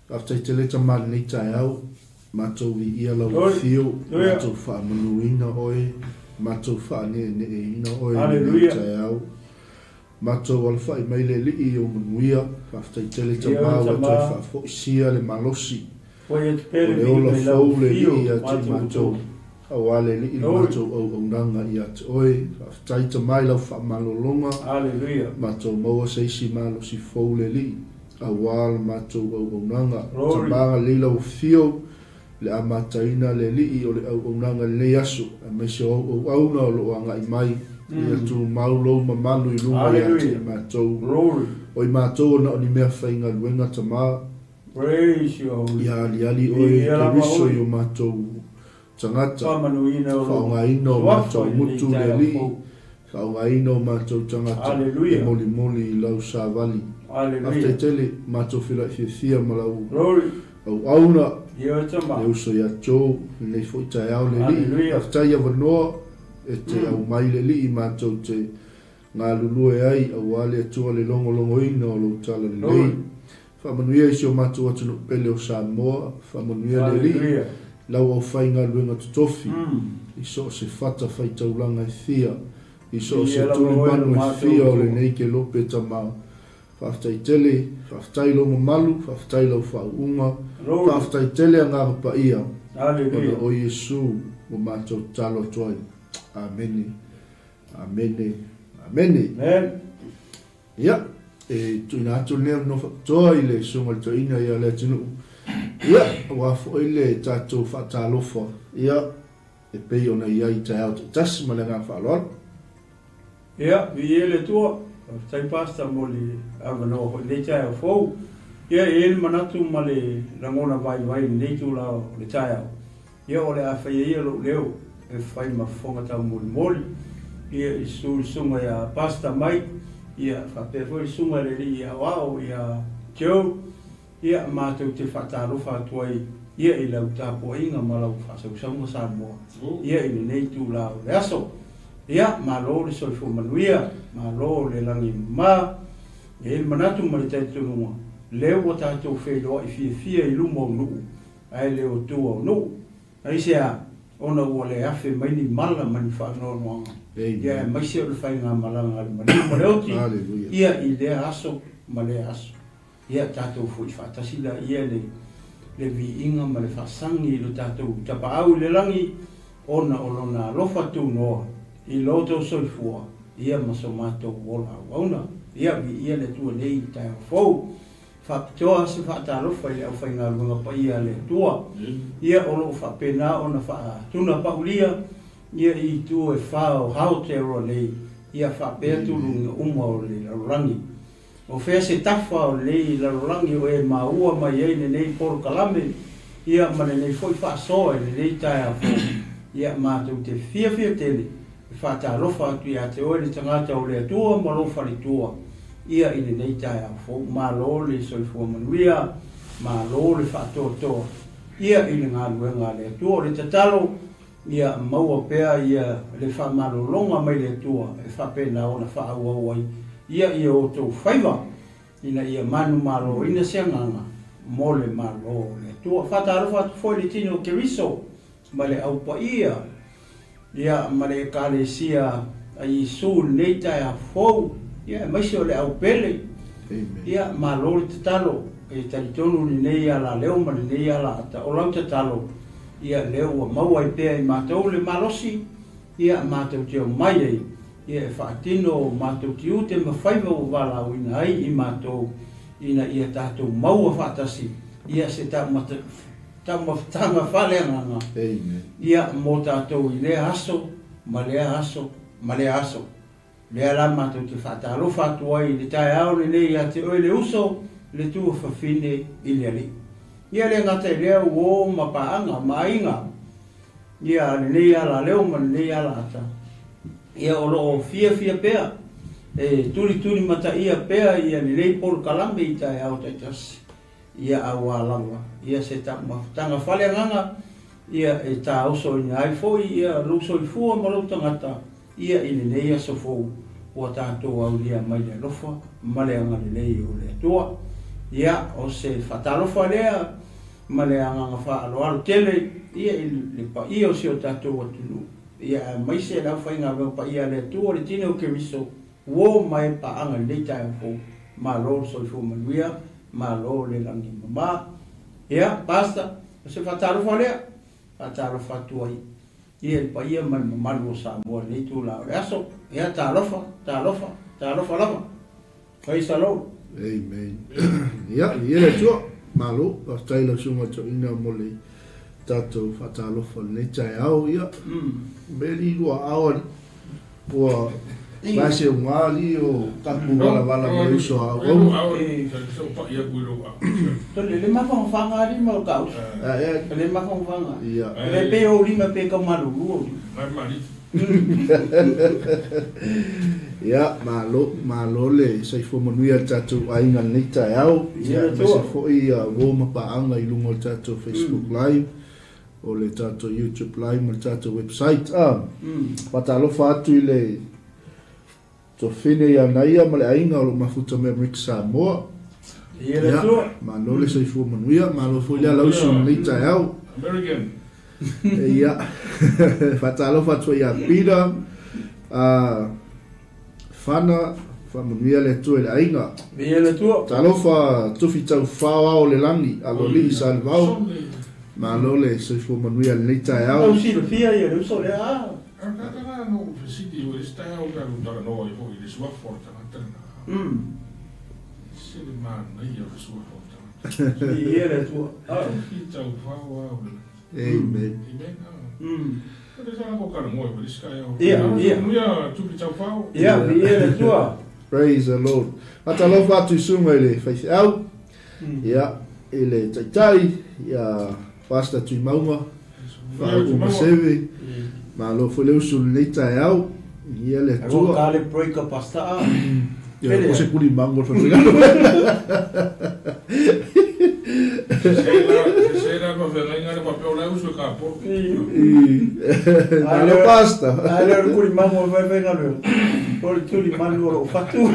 Faafetai tele tama lenei taeao, matou viia lau afio, matou faamanuina oe, matou faaneeneeina oe i lenei taeao. Matou alafai mai le Alii i ou manuia, faafetai tele tama ua toe faafoisia le malosi o le ola fou le Alii ia te i matou, aua le Alii le matou auaunaga ia te oe. Faafetai tama i lau faamalologa, matou maua se isi malosi fou le Alii. Aua le matou auaunaga. Tama agalelei lau afio i le amataina le Alii o le auaunaga i lenei aso, aemaise o au auauna o lo o agai mai, ia tumau lou mamalu i luga ia te i matou. O i matou ona o ni mea faigaluega tama, ia aliali oe i Keriso i o matou tagata, faaaogaina o matou gutu le Alii, faaaogaina o matou tagata e molimoli i lau savali. Faafetai tele, matou feiloai fiafia ma lau auauna, le uso ia Joe, lenei foi taeao le Alii. Faafetai avanoa e te aumai le Alii matou te galulue ai aua le Atua le logologoina o lou tala lelei. Faamanuia i si o matou atunuu pele o Samoa, faamanuia le Alii, lau aufaigaluega totofi, i so o se fata faitaulaga e fia, i so o se tulimanu e fia o lenei kelope tama. Faafetai tele, faafetai lou mamalu, faafetai lau faauuga, faafetai tele Agaga Paia, ona o Iesu ua matou tatalo atu ai. Amene. Amene. Amene. Ia, e tuuina atu lenei avanoa faapitoa i le Susuga i le Toeaina ia Leatinuu, ia, aua foi le tatou faatalofa, ia, e pei ona i ai i taeao taitasi ma le agaga faaaloalo. Ia, viia le Atua. Faafetai Pastor mo le avanoa foi i lenei taeao fou. Ia, e i ai le manatu ma le lagona vaivai i lenei itula o le taeao, Ia o le a faia ia lou leo e fai ma fofoga taumolimoli ia i su le susuga ia Pastor Mike ia faapea foi le susuga i le alii aoao ia Joe ia matou te faatalofa atu ai ia i lau tapuaiga ma lau faasausauga Samoa ia i lenei itula o le aso. Ia malo le soifua manuia, malo le lagi mama. E i ai le manatu ma le talitonuga lea ua tatou feiloai fiafia i luma o nuu ae le o tua o nuu. Aisea? Ona ua le afe mai ni mala ma ni faanoanoaga, ia aemaise o le faigamalaga a le maliu ma le oti, ia i lea aso ma lea aso. Ia tatou foi faatasi laia le le viiga ma le faasagi i lo tatou Tapaau i le lagi, ona o Lona alofa tunoa i lo outou soifua, ia ma so matou ola auauna. Ia viia le Atua nei i le taeao fou. Faapitoa se faatalofa i le aufaigaluega paia a le Atua, ia o lo o faapena ona faatunapaulia ia i itu e fa o Aotearoa nei, ia faapea tuluga uma o le lalolagi. O fea se tafa o lenei lalolagi o e maua mai ai lenei polokalame, ia ma lenei foi faasoa i lenei taeao fou, ia matou te fiafia tele E faatalofa atu ia te oe le tagata o le Atua ma lou faletua ia i lenei taeao fou. Malo le soifua manuia, malo le faatoatoa ia i le galuega a le Atua. O le tatalo, ia maua pea ia le faamalologa mai le Atua e faapena ona faaauau ai ia i o outou faiva ina ia manumaloina se agaga mo le Malo o le Atua. Faatalofa atu foi i le tino o Keriso ma le Au Paia Ia, ma le Ekalesia a Iesu i lenei taeao fou, ia, aemaise o le au pele. Ia, malo le tatalo. E talitonu lenei alaleo ma lenei alaata, o lau tatalo, ia, lea ua maua ai pea e matou le malosi, ia, matou te omai ai, ia, e faatino o matou tiute ma faiva ua valaauina ai i matou, ina ia tatou maua faatasi, ia, se taumata, Taumafataga faaleagaga ia mo tatou i lea aso ma lea aso ma lea aso. Lea la matou te faatalofa atu ai i le taeao lenei ia te oe le uso, le tuafafine i le Alii. Ia le gata i lea uo ma paaga ma aiga ia lenei alaleo ma lenei alaata, ia o lo o fiafia pea e tulitulimataia pea ia lenei polokalame i taeao taitasi. Ia auā lava ia se taumafataga faleagaga ia e tāosoina ai foi ia lou soifua ma lou tagata ia i lenei aso fou ua tatou aulia mai le alofa ma le agalelei o le Atua. Ia, o se faatalofa lea ma le agaga faaaloalo tele ia i le paia o si o tatou atunuu, ia aemaise le aufaigaluega paia a le Atua, le Tino o Keriso, uo ma e paaga i lenei taeao fou. Malo le soifua manuia, malo le lagi mama. Ia, Pastor, o se faatalofa lea, faatalofa atu ai ia i le paia ma le mamalu o Samoa i lenei itula o le aso. Ia, talofa, talofa, talofa lava. Praise the Lord. Amen. Ia, viia le Atua. Malo, faafetai i lau susuga toeaina mo le tatou faatalofa i lenei taeao. Ia, meli lua ao alii. Ua vae uga alii o taku valavala ma le uso a auauna. Tole, le mafangafaga alii ma o ta uso. Le mafangafaga. Ia. Le pe ou lima pe tau malulu ou lima. Ia, malo, malo le soifua manuia i le tatou aiga i lenei taeao. Ia, aemaise foi uo ma paaga i luga o le tatou Facebook Live, o le tatou YouTube Live ma le tatou website. Ah, faatalofa atu i le Tofine ia Naia ma le aiga o lo o mafuta mai Amerika Samoa. Ia le Atua. Malo le soifua manuia, malo foi le alausu i lenei taeao. American. Ia, faatalofa atu foi ia Peter, Fana, faamanuia le Atua i le aiga. Viia le Atua. Talofa Tufi Taufao ao o le lagi, Aloalii Salevao, malo le soifua manuia i lenei taeao. Tau silafia ia le uso lea a. A o le tagata la na ou fesili ai isi taeao pe a ou talanoa ai foi i le suafa o le tagata lena. E ese le manaia o le suafa o le tagata. Viia le Atua. Tufi Taufao ao o le lagi. Amen. Amen. O lea sa latou talanoa ai foi i le isi taeao. Ia, ia. Manuia Tufi Taufao. Ia, viia le Atua. Praise the Lord. Faatalofa atu i susuga i le faifeau, ia, i le taitai, ia Pastor Tuimauga, Faauu Maseve, malo foi le usu i lenei taeao, ia le Atua. Ai ua le break a Pastor a. Ia, o se kulimango le faifeau. Se la ma feagaiga le faapea o la e usu e kapolo. Malo Pastor. Ai le o le kulimango o le faifaigaluega. O le tulimanu o lou fatu.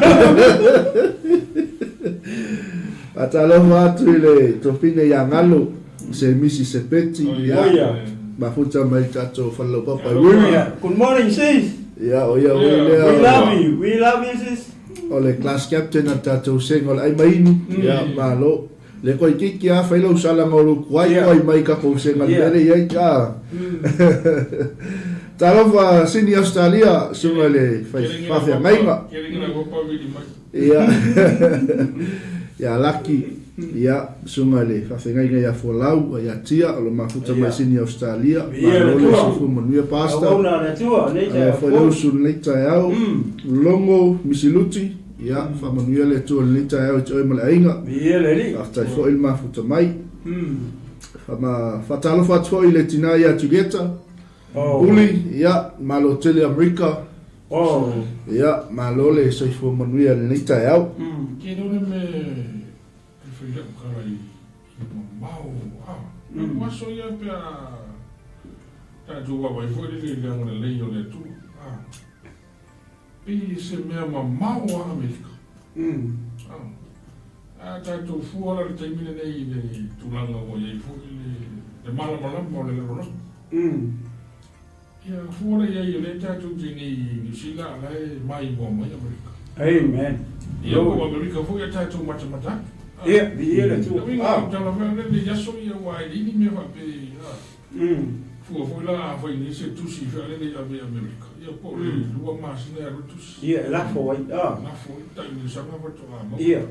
Faatalofa atu i le tofine ia Galo, Semisi Sepeti, ia, mafuta mai le tatou falelaupapa i Wiri. Good morning sis. Ia, o ia foi lea. We love you, we love you sis. O le class captain a le tatou sega o le ai mainu. Ia, malo. Le koe itiiti a fai lou salaga o lou kuai koai mai kakou sega le mea le iai a. Talofa Sini Australia susuga i le faafeagaiga. Ia ia Laki ia susuga i le faafeagaiga ia Folau ia Tia o lo mafuta mai Sini Australia. Malo le soifua manuia Pastor. Ae foi le usu lenei taeao. Logo Misiluti. Ia, faamanuia le Atua i lenei taeao i te oe ma le aiga. Viia le Alii. Faafetai foi le mafuta mai. Faatalofa atu foi i le tina ia Julieta. Oh. Uli, ia, malo tele Amerika. Oh. Ia, malo le soifua manuia i lenei taeao. Ke leo le me e whai lau kala i mamao. Ah, mm. Aso ia pe a tātou wawai foi le le agalelei o le Atua. Ah. Pei se mea mamao a Amerika. A tatou fua la i le taimi lenei i le tulaga ua i ai foi le malamalama o le lalolagi. Ia fua la i ai o lea tatou te i nei i Niu Sila a la e maimoa mai Amerika. Amen. Ia po o Amerika foi a tatou matamata atu. Ia, viia le Atua. Le uiga o lau tala foi lea i aso ia aua e leai ni mea faapea. Fua foi la afai nei se tusi fealele i ave i Amerika, ia po o le 2 masina e alu ai le tusi. Ia, e lafo ai, a. Lafo ai, tai tausaga faatoa maua. Ia,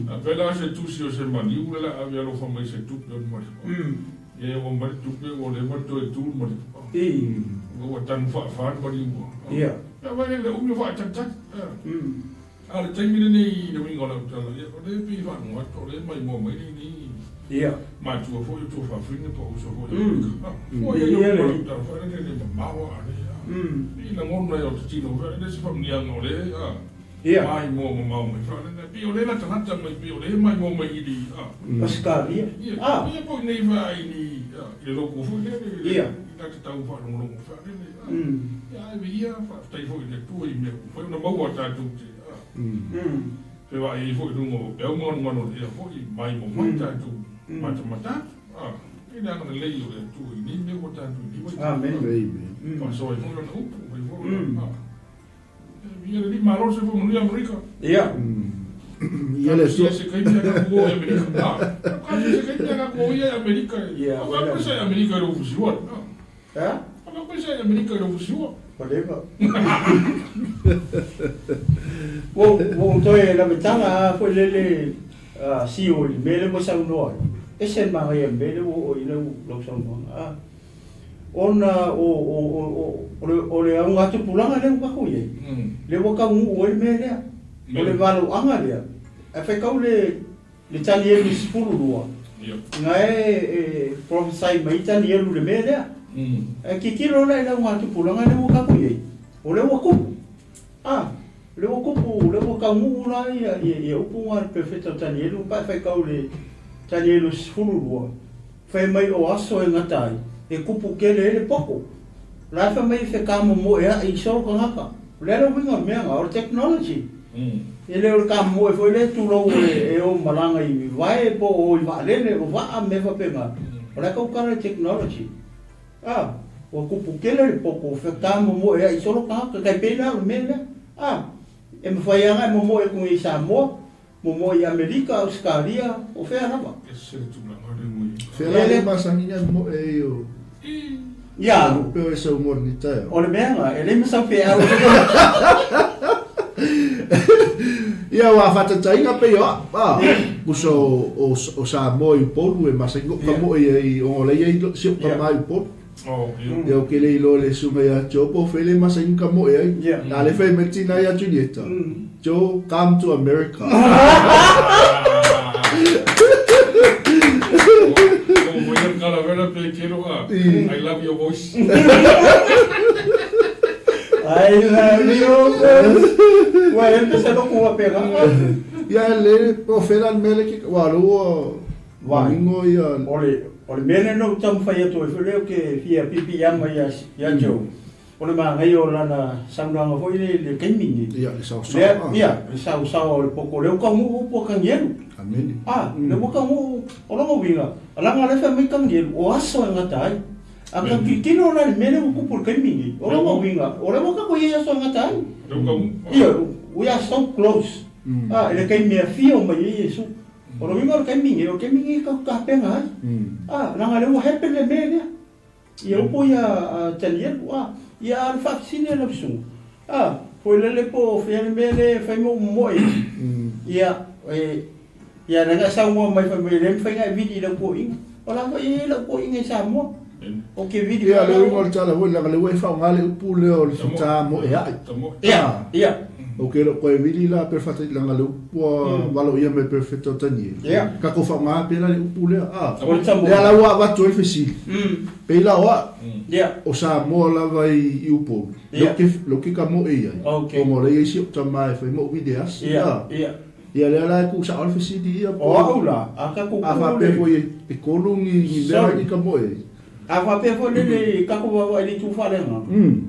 A pea la se tusi o se maliu le la ave alofa mai se tupe o le maliu. Ia e oo mai le tupe ua leva le toe tu le maliu. Ua tanu faafa le maliu. Ia. Ia vai le umi o faatalitali. A o le taimi lenei i le uiga o lau tala, ia, o lea e pei e faalogo atu, o lea e maimoa mai lenei matua foi o tuafafine po o uso foi o Amerika. Fua ia i le uiga o lau tala, foi lea le mamao a lea. Pei lagona ai o te tino, foi lea se faamanuiaga o lea maimoa mamao mai, foi lea, pei o lea latalata mai, pei o lea maimoa mai i le, Ausetalia. Ia, po i nei vaai i le logo foi lea, i la te tau faalogologo, foi lea. Ia, ai ia, faafetai foi i le Atua i mea ua mafai ona maua tatou te Fevaai ai foi i luga o peau ma galugalu o le ea foi, maimo mai tatou matamata atu. A, e le agalelei o le Atua i nei mea ua tatou i nei vaitau. Amen. Amen. Faasoa ai foi Lana upu, fai foi Lana, a. E viia le Alii, malo le soifua manuia Amerika. Ia. Ia le Atua. Se kaimi a ka o i Amerika. A, ka se kaimi a ka o i Amerika. Ia. O ka pesa i Amerika i lo fusiua. A. A? O ka pesa i Amerika i lo fusiua. Ua leva. Ua ou toe lavetala lava foi lele sio i le mea lea ua saunoa ai. Ese le manaia o le mea lea ua oo i ai lau saunoaga. A, ona o le augatupulaga lea ua tatou i ai, lea ua taunuu ai le mea lea. O le valoaga lea, ae faitau le Tanielu 12, na e prophesy mai ai Tanielu i le mea lea. Ae tilotilo la i le augatupulaga lea ua tatou i ai, o lea ua tupu. A, o lea ua tupu, o lea ua taunuu la ia upu na a le perofeta o Tanielu, pe a faitau i le Tanielu 12, Fai mai o aso e gata ai, e kupu kele ai le poko. O la e fai mai e fekamomoe aʻe i solo tagata. O le a le uiga o le mea na, o le technology. E le o le kamomoe foi lea tulou e o malaga i vae po o i vaalele o vaa mea faapena. O la e tautala le technology. A, ua kupu kele le poko, fekamomoe aʻe i solo tagata. Tai pei la o le mea lea. A, e mafai lava ona e momoe atu nei i Samoa, Momoe i Amerika, Ausetalia, o fea lava. Ese le tulaga lea ua i ai. Fea la le masani ina moe ai o Ia. Pe o e sau mo ni taeao. O le mea na, e le ma sau feau. Ia ua faataitaiga pei o au, a, uso o Samoa i Upolu e masani lou ka moe ai ona o la e i ai si ou tama i Upolu. Ia ou ke le iloa le susuga ia Joe po o fea le masani ka moe ai. A le fai mai le tina ia Julieta, Joe, come to America. I love your voice. I love your voice. Ua e pese loku ua pega. Ia le po fea la le mea le ke ua lo ua manino ia. O le o le mea lea na ou taumafai atu ai foi lea ou te fia piipiiama ia ia Joe, o le manaia o lana saunoaga foi lea i le taimi lenei. Ia, le saosaoa. Lea, ia, le saosaoa o le poto, lea ua taunuu upu a Kanielu. Amene. A, lea ua taunuu, o lona uiga, leaga o lea e fai mai Kanielu, o aso e gata ai. A ta tilotilo la i le mea lea ua tupu i le taimi lenei, o lona uiga, o lea ua tatou i ai i aso e gata ai. Lea ua taunuu. Ia, we are so close, a, i le taimi e afio mai ai Iesu. O le uiga o le taimi nei, o le taimi nei e tatou tapena ai. A, leaga o lea ua happen le mea lea. Ia upu ia a Tanielu, a, ia a o le faafesili a lau susuga, a, foi lele po o fea le mea lea e fai ma ou momoe ai. Ia, e, ia leaga e saunoa mai fai mai e le mafai ona e vili i lau toeaina. O la foi e i ai lau toeaina i Samoa. Ou te vili Ia, le uiga o le tala foi, leaga o lea ua e faaaoga le upu lea o le fita moea'i. Ia, ia. Ou ke le o koe vili la pe whata langa le upu a valo ia me perfecto o tani e. Ia. Ka ko whaonga pe la le upu lea. A. O le tamo. Lea la ua avatu ai le fesili. Pei la o a. Ia. O Samoa lava i Upolu. Ia. Leo ke ka moe i ai. Okay. Ona o lea i ai si o tama e whai mo vide asi. Ia. Ia. Ia lea la e ku sa o le fesili ia. O au la, a ka ku A whapea foi e kolu ni mea ni ka moe ai. A whapea foi lele ka ko wawa i le tu whalenga.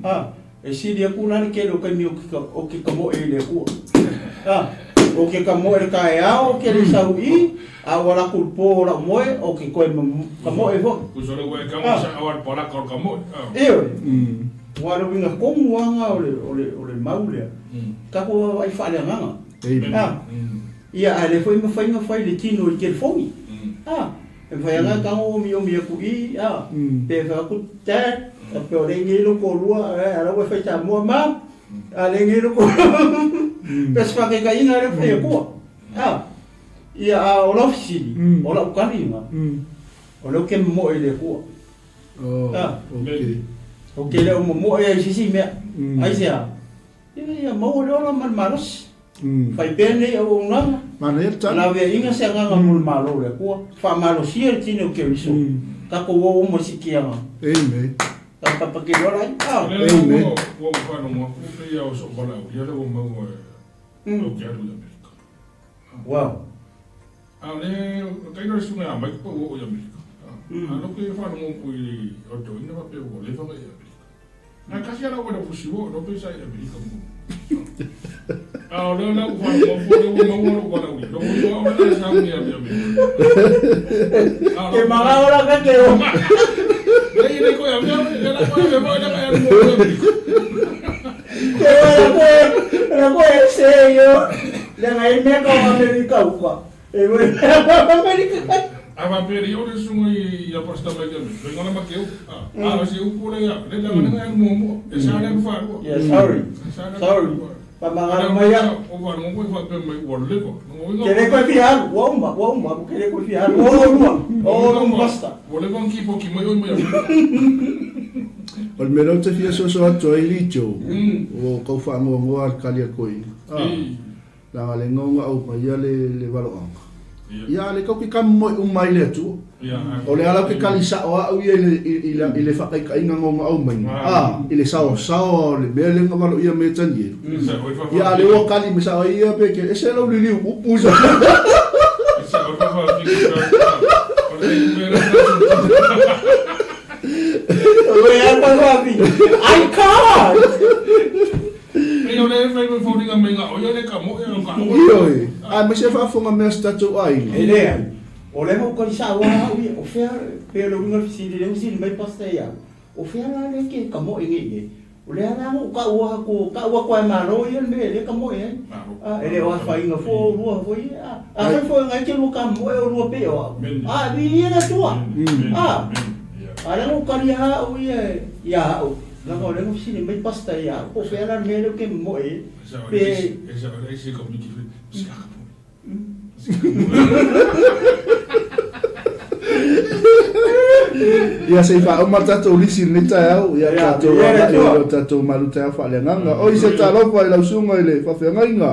A. E sili aku la le kele o kaimi o ke kamoe i le Akua. A, o ke kamoe le kaeao o ke le sau i, a ua laku le po o lau moe, o ke koe kamoe foi. Uso le ua e kamo sa awa le palaka o le kamoe. Ioe. Ua le uiga tonu lava na o le, o le, o le mau lea. Tatou vaavaai faaleagaga. A, ia, ae le foi mafai na fai le tino i telefoni. A, E mafai lava ona tago omiomi atu i i, a, pe fai atu, Dad, pe o lea nei lou toalua, a la ua e fai Samoa, Mom, a lea nei lou toalua, pe se faataitaiga lea ua fai atua. A, ia, a o lau fesili, o lau tali lena, o lea ou te momoe i le Atua. A, ou te le o momoe ai i se isi mea. Aisea? Ia maua le ola ma le malosi. Fai pea nei auaunaga. Manaia le tali. Laveaiga se agaga mo le Malo o le Atua. Faamalosia le tino o Keriso. Tatou o uma i sikiaga. Amen. Ka papakele ola ai. Ah. Amen. Ua ou faalogo atu pei lava o sou valaaulia lea ua maua e ou te alu i Amerika. Wow. A o le taina o le susuga ia Mike pa ua oo i Amerika. A lea ou te faalogo atu i o le toeaina faapea ua leva ona e i Amerika. Ae kasi a la ua le fusi ua oo pei sa i Amerika muamua. A o lea la ua faalogo atu o lea ua maua lou valaauina. Lona uiga o lea la e sauni ia te Amerika. Ke magao la ka ke o. Nei le koe avea oe, lea la koe avea foi lea ka e alu muamua i Amerika. Ke o la koe, la koe e se yo. Le ngai mea ka o Amerika uka. E koe mea ka o Amerika. A faapea le o le susuga i a Pastor Mike Amerika, faiga la ma ke upu. A o se upu lea ia, le leaga lea e alu muamua, e sa le alu faalua. Yeah, sorry. Sorry. Faamagalo mai au. Ua faalogo koe faapea mai ua leva. Ke le koe fia alu, ua uma, ua uma, ke le koe fia alu. O olua, o olua basta. Ua leva ona kipoki mai oe mai Amerika. O le mea lea ou te fia soso atu ai Lijo, ua tau faanoanoa le kali a koe. Leaga le igoa ona aumaia le valoaga. Ia, a le tau ke kamomoe uma ai le Atua. O le ala o ke kali sao a au ia i le faataitaiga na ona aumaina, a, i le saosaoa o le mea lea na valoia mai e Tanielu. Ia, a le ua kali mai sao ai ia pe ke ese lau liliu upu sa. I can't! Pei o le fai mai foliga mai ga o ia le ka moe o ka oe. Ioe, aemaise e faafofoga mea si tatou aiga. E leai, o lea ua kali sao lava au ia, o fea, pei o le uiga o le fesili lea ua fesili mai Pastor ia au, o fea la lea ke ka moe nei i ai? O lea la ua ou taua atu, tau atu lava e Malo ia le mea lea ka moe ai. A, e le o afaina fua oulua foi ia, a, afai foi na e te lua ka moe oulua pei o au, a, viia le Atua. A, a lea na ou kali lava au ia ia au. Leaga o lea na fesili mai Pastor ia au, po o fea la le mea lea ou te momoe ai, pe. Ia se i faauma le tatou lisi i lenei taeao, ia tatou agai i lo tatou malu taeao faaleagaga. Oi se talofa i lau susuga i le faafeagaiga,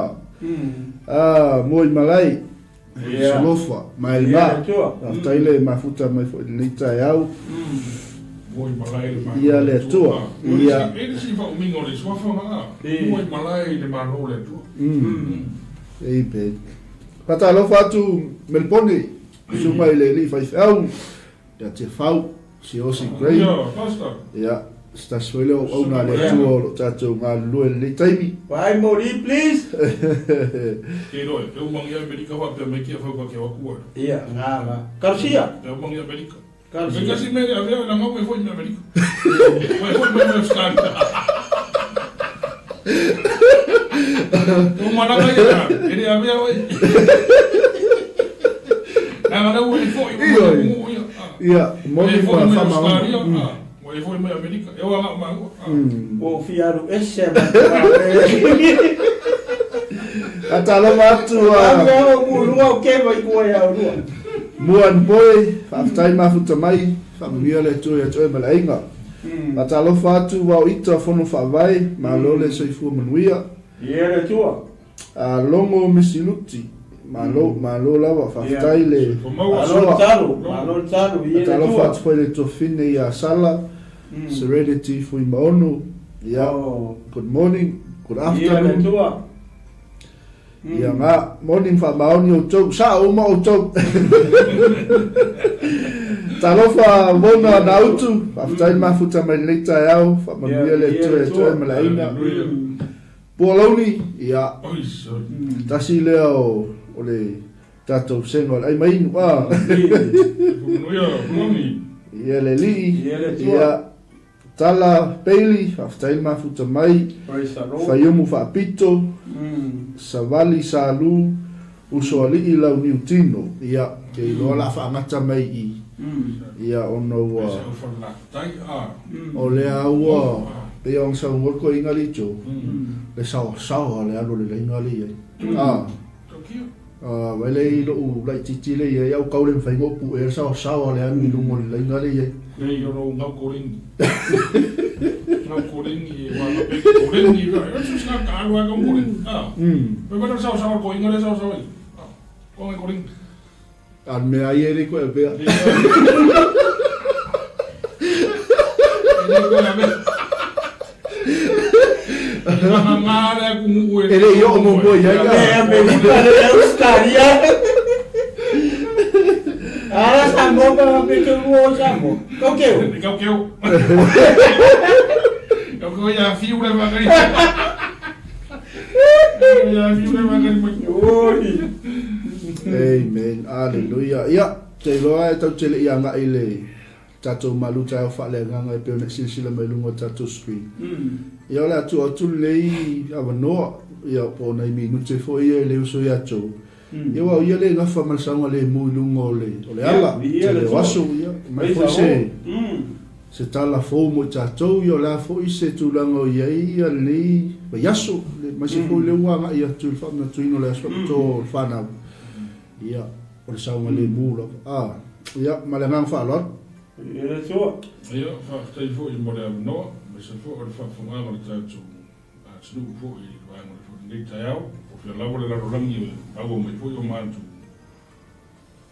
Moi Malai, Solofa, Maina, faafetai le mafuta mai foi i lenei taeao. Ia le Atua. Ia. E le si faaumiga o le suafa ma Moi Malai le Malo o le Atua. Amen. Faatalofa atu Melipone, susuga i le alii faifeau ia Tefau Siaosi Gray. Ia, se tasi foi lea o auauna a le Atua o lo o tatou galulue i lenei taimi. Bye Moli please. Ke iloa e, pe umangi Amerika faapea mai kia fau ka ke o aku ai. Ia, nga nga. Garcia. Pe umangi Amerika. Garcia. Pe kasi me avea na ngau e foi me Amerika. Foi foi me Australia. O mana ka ia, e le avea oi. Na nga ua e foi o ia. Ia, moni ma whamaono. Ua e foi mai Amerika. E oa ngau maua. O fialu ese ma. A talova atu a. Avea o mulua o keva i kua ia urua. Muan Boy, faafetai mafuta mai, faamanuia le Atua ia te oe ma le aiga. Faatalofa atu Vao Ita Fono Faavae, malo le soifua manuia. Ia le Atua. A Logo Misiluti, malo, malo lava, faafetai le Malo le talo, malo le talo, ia le Atua. Faatalofa atu foi le Tuafine ia Sala, Serenity Fuimaono, ia, good morning, good afternoon. Ia le Atua. Ia nga, moni ma faamaoni outou, sao uma outou. Talofa Mona Nautu, faafetai le mafuta mai lenei taeao, faamanuia le Atua ia te oe ma le aiga. Pualauni, ia, tasi lea o, o le tatou sega o le ai mainu, a. Ia le alii, ia, Tala Bailey, faafetai le mafuta mai. Faiumu Faapito, Savali Salu, Usoalii Launiutino, ia, ke iloa la faagata mai i, ia, ona ua, o lea ua, pei ona saunoa le toeaina alii Joe, le saosaoa o le alu o le laina lea i ai. A, a, vaai lea i lou laitiiti lea i ai, au tau le mafai ona ou puea le saosaoa o le alu i luga o le laina lea i ai. Nei o lou ngau korengi. Ngau korengi e wa pe korengi ka. E su ska ka alu a ka korengi. Ah. Pe ba saosaoa ko inga le saosaoa i. Ah. Ko ngai korengi. A le mea ai e le koe avea. E le koe avea. E le i oo muamua i ai ka. Le Amerika le Australia. Ala Samoa pa pe ke lua o Samoa. Kau keu. Kau keu. Kau keu ia fiu le whakai. Ia, fiu le faatali mai. Oi. Amen. Aleluia. Ia, te iloa e tatou te le i agai i le tatou malu taeao faaleagaga e pei ona e silasila mai i luga o le tatou screen. Ia, o le a tuu atu lenei avanoa, ia, po o nai minute foi ia i le uso ia Joe. Ia, aua o ia lea e gafa ma le saogalemu i luga o le, o le ala, tele o aso, ia, aumai foi se, se tala fou mo i tatou, ia, o le a foi se tulaga o i ai ia lenei vaiaso, aemaise foi o lea ua agai atu i le faamanatuina o le aso faapitoa o le fanau, ia, o le saogalemu lava. A, ia, ma le agaga faaaloalo. Ia le Atua. Ia, faafetai foi mo le avanoa, aemaise foi o le faafofogaaga o le tatou atunuu foi i le vaega o le foi lenei taeao. Po o fea lava le lalolagi e maua mai foi o matou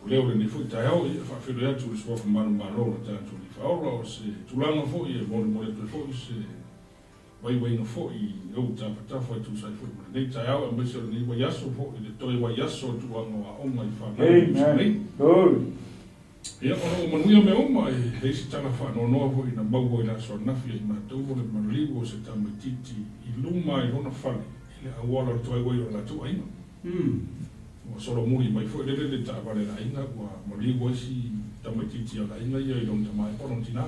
leo i lenei foi taeao, ia, e faafeiloai atu i le Suafa Manumalo o le tatou Alii Faaola, o se tulaga foi e molimoli atu ai foi se vaivaiga foi i ou tafatafa e tusa ai foi ma lenei taeao aemaise o lenei vaiaso foi, le toe vaiaso o tulaga o aoga i fanau i Niu Sila. Ia, o lo o manuia mea uma, e leai se tala faanoanoa foi na maua i le aso ananafi a i matou o le maliu o se tamaitiiti i luma i lona fale i le auala o le toaiuai o le latou aiga. Ua solomuli mai foi lele le taavale a le aiga ua maliu ai si tamaitiiti a le aiga ia i lona tama po o lona tina.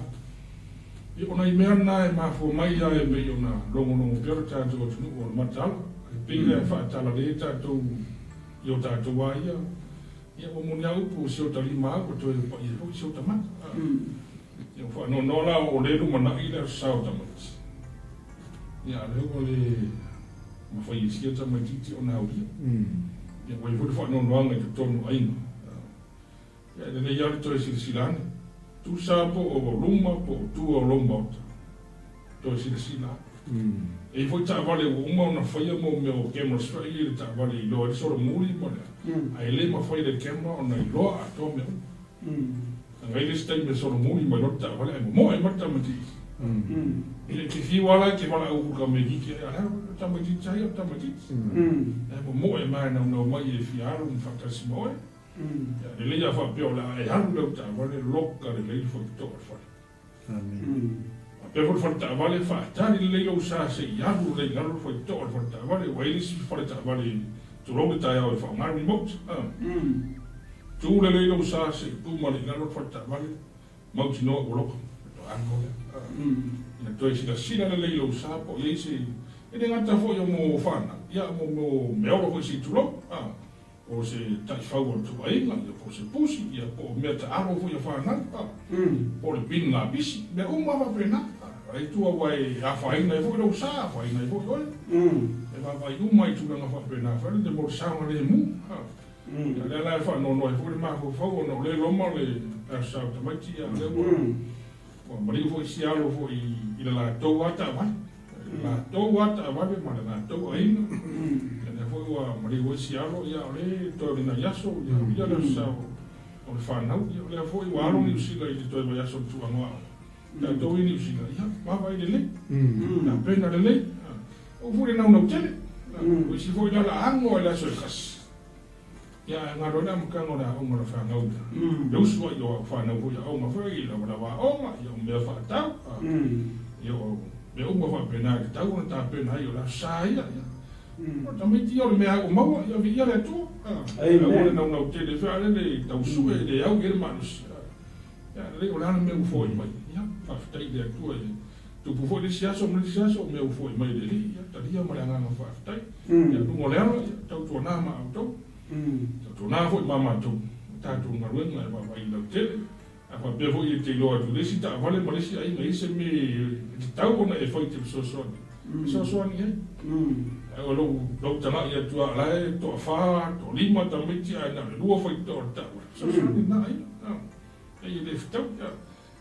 Ia, o nai mea na e mafua mai lava e mei ona logologo pea lo tatou atunuu o le mataala. E pei la e faatalale tatou i o tatou lava ia. Ia, ua moni a upu o si ota lima au ua toe paia ai foi si ota mata. Ia, ua faanoanoa la o lea e lumanai le aso sa o tamaiti. Ia, a o lea ua le mafai e sia tamaitiiti ona aulia. Ia, ua i ai foi le faanoanoaga i totonu o aiga. Ia, e lelei lava le toe silasila ane. Tusa po o luma po o tua o lou maota, toe silasila ane. E i ai foi taavale ua uma ona faia mo mea o cameras foi ia i le taavale e iloa ai le solomuli ma le a, ae le mafai e le camera ona iloa atoa mea uma. Leaga e i ai le isi taimi e solomuli mai loa le taavale ae momoe mai le tamaitiiti. Ia e te fiu lava la e te valaau i le tamaitiiti a o le tamaitiiti lava ia o le tamaitiiti. Ae momoe mai e naunau mai e fia alu ma faatasi ma oe. Ia lelei a faapea o le a e alu i lau taavale loka lelei le faitotoa o le fale. Faapea foi le fale taavale, faatali lelei lou sa se i alu lelei i lalo le faitotoa o le fale taavale, ua i ai le isi fale taavale tulou le taeao e faaaoga le remote. Tu lelei lou sa se i puma lelei i lalo le fale taavale, mautinoa ua loka, faatoa alu loa lea. Ina toe silasila lelei i lou sa po o i ai se, e le gata foi o mo fanau, ia o mo meaola foi se i tulou. Po o se taifau o le tuuaiga, ia po o se pusi, ia po o mea taalo foi a fanau, a, po o le bin lapisi, mea uma lava faapena. A, ai tua aua e afaina ai foi lou sa, afaina ai foi oe. E vaavaai uma i tulaga faapena fai le mo le saogalemu. A, ia lea la e faanoanoa ai foi le mafaufau ona o lea e loma le aso sa o tamaiti, ia lea ua, ua maliu foi si alo foi i le latou lava taavale. Latou lava taavale ma le latou aiga. Ia lea foi ua maliu ai si alo, ia o lea e toe o ni nai aso, ia aulia le aso sa o le fanau. Ia o lea foi ua alo Niu Sila i le toe vaiaso o le tulaga o aoga. Tatou i Niu Sila, ia vaavaai lelei, tapena lelei. Aua foi le naunau tele. O isi foi la la ago ai le aso e tasi. Ia ae galo ai le amataga o le aoga o le fanau ia. Le usu ai o au fanau foi i aoga foi i lavalava aoga, ia o mea faatau, ia o mea uma faapena e tatau ona tapena ai o le aso sa ia. Ia o tamaiti ia o le mea lava ua maua, ia viia le Atua. Aua le naunau tele foi a lele tau sue le au i ai le malosi. Ia lelei o le a le mea ua foai mai. Ia faafetai i le Atua e tupu foi le isi aso ma le isi aso o mea ua foai mai e le Alii. Ia talia ma le agaga faafetai. Ia luga o le ala, ia tautuana ma outou, tautuana foi ma matou, o tatou galuega e vaavaai lautele. A faapea foi e te iloa atu i le isi taavale ma le isi aiga i ai se mea e tatau ona e fai e te fesoasoani, fesoasoani i ai. Ae o lou, lou tagai atu lava o la e toafa, toalima tamaiti ae na o le lua faitotoa o le taavale, fesoasoani lena aiga. Pei e le fetau.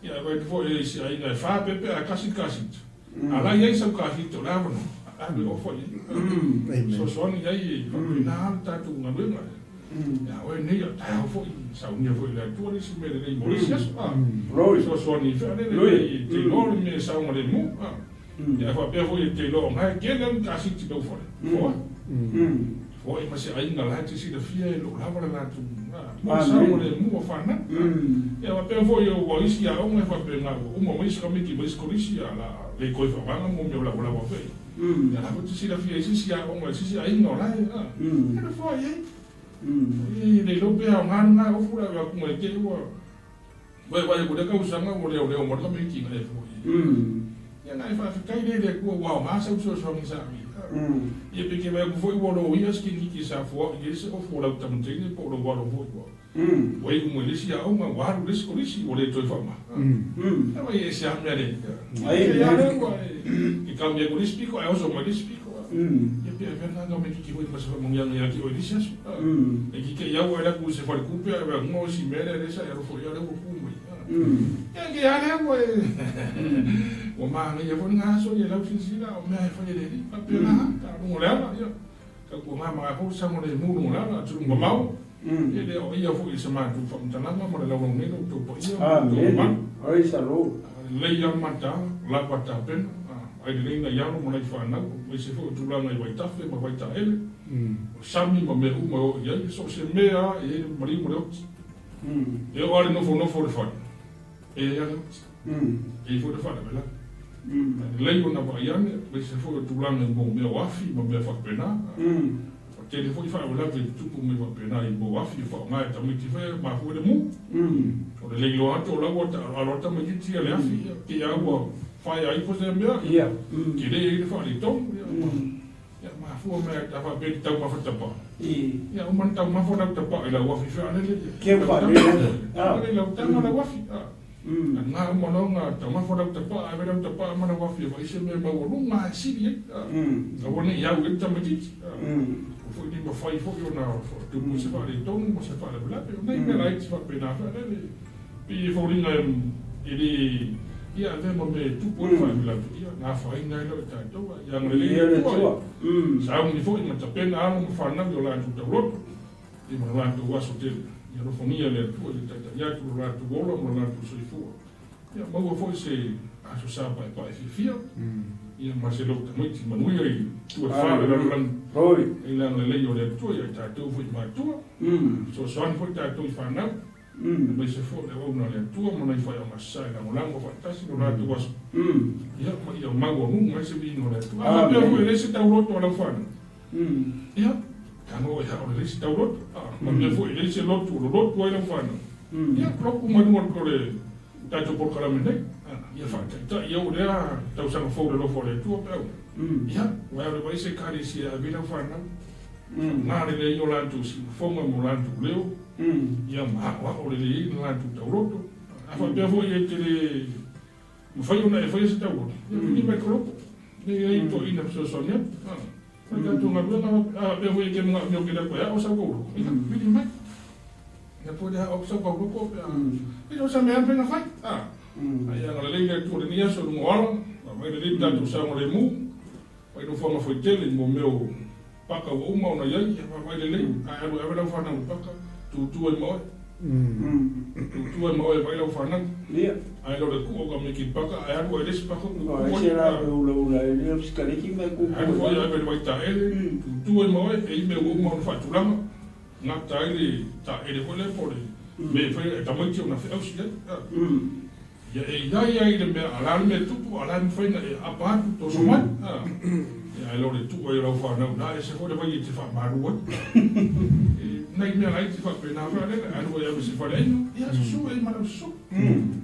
Ia, e vaai atu foi i isi aiga e fa pepe ae tasi le kasita. A la e i ai sau kasita o le avanoa, ave ofa i ai. Fesoasoani i ai e faapena lava le tatou galuega. Ia oe nei, a taeao foi, saunia foi e le Atua le isi mea lelei mo le isi aso. Fesoasoani i fea lele e te iloa le mea e saogalemu. Ia, e faapea foi e te iloa o na e tele lava ni kasita i lou fale. Foa. Foai ma se aiga la e te silafia e le o lava le latou mo le saogalemu o fanau. Ia faapea foi ua isi aoga e faapena ua uma mai isi tamaiti mai isi kolisi a la le toe faaaogaina mo mea o lavalava foi. Ia la foi te silafia i se isi aoga i se isi aiga o la e e le foai ai. E le iloa pe aoga lena ofu le ave atu i te i ua vaivai atu i lea tausaga ua leoleo mai le tamaiti ina e foi. Ia na e faafetai lea i le Atua ua aoga sau fesoasoani sa ave ia. Ia pe te vaai atu foi ua loia se tamaiti sa foai i ai se ofu o lau tamateine po o lou alo foi ua ua iu mai i le isi aoga ua alu i le isi kolisi ua le toe faaaoga. Ia vaai e ese lava mea le ia lea ua e kami atu i le isi piko ae oso mai i le isi piko. Ia pe avea lena tamaititi foi ma se faamanuiaga ia te oe i le isi aso. E te te iau ae alu atu i se falekupe ae vaai atu o isi mea lea lea sa e alofa i ai lea ua tu mai. Ia ke a lea ua e ua manaia foi lena aso ia lau silasila o mea e fai e le Alii faapena taaloga o le ala ia tautuana ma latou le saogalemu i luga o le ala atunuu mamao ia le aoaia foi i se matou faamatalaga ma le laulau nei lo outou paia ma lo outou mamalu. Lelei lava mataala, lava tapena, ai lelei nai alo ma nai fanau, aemaise foi o tulaga i vaitafe ma vaitaele, o sami ma mea uma e oo i ai, so o se mea lava e i ai le maliu ma le oti. E oo lava i le nofonofo o le fale, e i ai lava le oti. E i ai foi le faalavelave. Ae lelei ona vaai ane, aemaise foi o tulaga i mea o afi ma mea faapena. Ua tele foi faalavelave e tutupu mai faapena i mea o afi e faaaoga e tamaiti foi e mafua ai le mu. O le le iloa atu o la ua alo atu tamaitiiti ia le afi, ia, te i lava ua fire ifo sea mea, tele ai le faaletonu, ia, ia mafua mai a faapea i te taumafa tapaa. Ia uma ona taumafa lau tapaa i lau afi fealele, ia, lau lau taga lau afi. Na uma loa ona taumafa lau tapaa, ave lau tapaa ma lau afi e vaai se mea maualuga e sili ai. Aua ne i au i ai le tamaitiiti. Aua foi ne i mafai foi ona tupu se faaletonu ma se faalavelave. O nai mea laiti faapena fealele, pei e foliga e le ia avea ma mea e tupu ai le faalavelave, ia na afaina ai lea o tatou. Ia agalelei le Atua, sauni foi ma tapena alo ma fanau i o latou tauloto. I ma lo latou aso tele. Ia alofagia le Atua ia taitai atu lo latou ola ma lo latou soifua. Ia maua foi se aso sa paepae fiafia, ia ma se lou tamaiti manuia i tua e fa o le lalolagi. I le agalelei o le Atua ia i tatou foi matua, fesoasoani foi tatou i fanau, aemaise foi le auauna a le Atua ma nai faaiaga sa e lagolago faatasi lo latou aso. Ia ma ia maualuga ai se viiga o le Atua. A faapea foi e leai se tauloto a lau fanau, Ia, tago e hao lelei se tauloto, a faapea foi e leai se lotu o lolotu ai lau fanau. Ia, lotu mai luga o le tatou polokalame nei. Ia faataitai au lea tausaga fou i le alofa o le Atua pe au. Ia, ua e alu ai se ekalesia e ave ai lau fanau. Faaaoga lelei ai o latou siufofoga ma o latou leo, ia ma aoao lelei ai le latou tauloto. A faapea foi e te le Mafai ona e faia se tauloto, ia pili mai kolopo. Ne i ai toeaina fesoasoani atu. O le tatou galuega, a faapea foi e te manaomia ou te le toe ao sau kauloko, ia pili mai. Ia po le ao sau kauloko pe a. E le o sa mea mafai ona fai. A ia agalelei le Atua i lenei aso i luga o ala, vaavaai lelei le tatou saogalemu, mai nofoaga foitele mo mea o paka ua uma ona i ai, ia vaavaai lelei, ae alu e ave lau fanau i le paka, tutu ai ma oe. Tutu ai ma oe e vaai lau fanau. Ae le o le tuu o tamaiti i le paka, ae alu ai i le isi paka tutu ai. Alu foi e ave i le vaitaele, tutu ai ma oe, e i ai mea ua uma ona faatulaga, gata ai le taele foi lea po o le mea e fai e tamaiti ona feausi ai. Ia e i ai ai le mea, a o le a le mea e tupu, a o le a le mafai ona e aapa atu, toso mai. Ia ae le o le tuu ai o lau fanau i ina, e ese foi le vai e te faamalu ai. E nai mea laiti faapena foi a lele, alu ai ave i se faleaiga, ia susu e ai ma lau susu.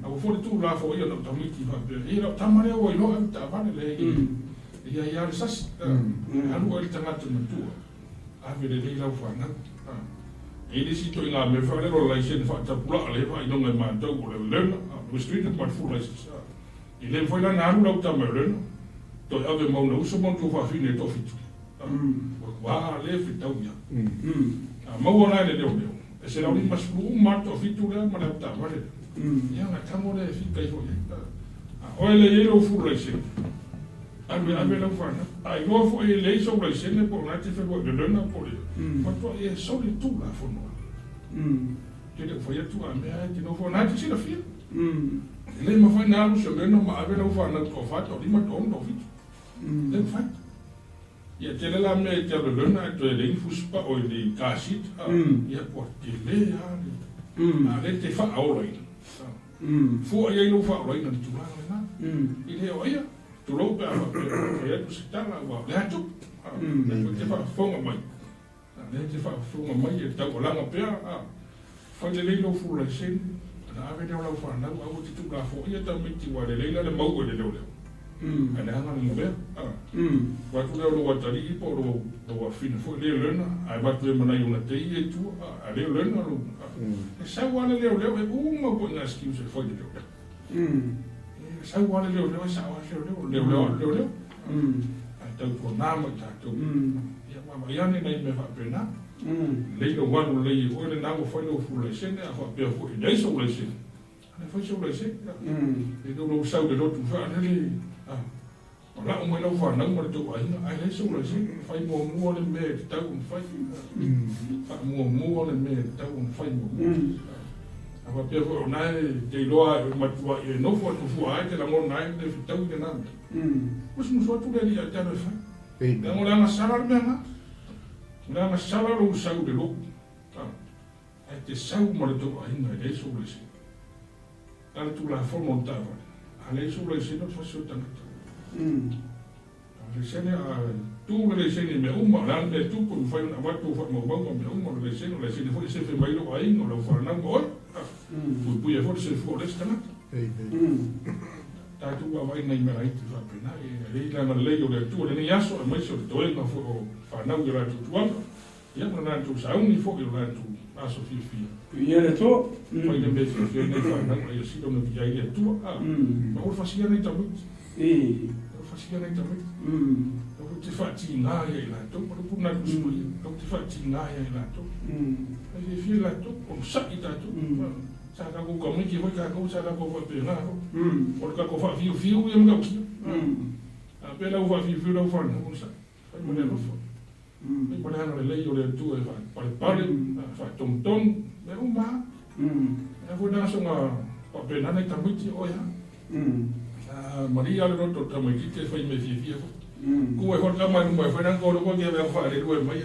Aua foi le tuu lafoaia o lau tamaiti faapea, e lau tama lea ua iloa ave taavale, leai, e i ai lava le sasi. Alu ai le tagata matua. Ave lelei lau fanau. E i ai le isi ituaiga mea foi lea o le laisene faatapulaa lea e faailoga e matou o le learner, restricted ma le full license. E le mafai la ona alu lau tama e learner, toe ave ma ona uso ma ona tuafafine e toafitu. Ua le fetaui lava. A maua la e le leoleo, e 150 uma lava le toafitu lea ma le avetaavale lea. Ia ona tago lea e fika ifo i ai. A oe lea e i ai lou full laisene, Alu e ave lau fanau. A iloa foi e leai sou laisene po o lena e te feluai i le learner po o le matuai e soli le Tulafono. Ou te le o fai atu a mea e te nofo na e te silafia. E le mafai ona alu se learner ma ave lau fanau toafa, toalima, toaono, toafitu. E le mafai. Ia tele la mea e te alu e learn ae toe leai ni fusipao i le car seat a, ia ua tele lava le, a o lea e te faaolaina, a, fua i ai lou faaolaina i le tulaga lena. E le o ia, tulou pe a faapea ua fai atu se tala aua o lea e tupu, a, o lea foi e te faafofoga mai, a o lea e te faafofoga mai e taualaga pea, a, fai lelei lou full laisene ona ave lea o lau fanau, aua e te tuulafoaia tamaiti aua e lelei la le maua i le leoleo. Ae leaga le mea, a. Avatu lea o lou atalii po o lou lou afafine foi lea learner, ae avatu ai ma nai ona tei ia i tua, a, a le learner lou, a. E sau lava le leoleo, e uma foi nai skills e fai i le leoleo. E sau lava le leoleo, e sao lava le leoleo, o le leoleo lava o le leoleo. Ae tautuana ma i tatou. Ia vaavaai ane nai mea faapena. Lelei lou alu lelei ai foi lena ua fai lou full laisene, a faapea foi e leai sou laisene, Ana fai sou laisene, e le o lou sau i le lotu faalele, a malao mai lau fanau ma le tou aiga, ae leai sou laisene. Fai muamua le mea e tatau ona fai. Faamuamua le mea e tatau ona fai muamua. A faapea foi o na e te iloa e matua e nofo atu fua ai te lagona ai le fetaui lena mea. Musumusu atu le alii ia te alu e fai. Leaga o le agasala le mea na. O le agasala lou sau i le lotu. Ae te sau ma le tou aiga e leai sou laisene. A le Tulafono o le taavale, a leai sou laisene o le fasi o le tagata. A o le laisene, a tu le laisene i mea uma, o le a le mea e tupu, e mafai ona avatu au faamaumauga o mea uma, o le laisene, o le laisene foi e sefe mai lou aiga, o lau fanau ma oe. Puipuia ai foi le soifua o le isi tagata. Tatou vaavaai nai mea laiti faapena, e lelei le agalelei o le Atua i lenei aso, aemaise o le toega foi o fanau i o latou tuaga. Ia ma le latou sauni foi o latou aso fiafia. Viia le Atua. Fai le mea e fiafia ai nai fanau a ia sili ona viia ai le Atua. A, ma ua fasia nai tamaiti. Ua fasia nai tamaiti. Aua te faatiga ia i latou, ma le upu lena a le Tusi Paia, aua te faatiga ia i latou. Ae fiafia i latou, onosai tatou. Sa tatou tamaiti foi tatou, sa tatou faapena foi. O le tatou faafiufiu ia matautia. A pea la ua faafiufiu lau fanau, onosai. Fai ma le alofa. Fai ma le agalelei o le Atua e faapalepale, faatonutonu, mea uma lava. Lea foi na asoga faapena nai tamaiti o oe lava. Malie lava le loto o le tamaitiiti e fai mea fiafia foi. Ku ai foi le tama i luma e fai lana tolu koe ke faalelu ai mai.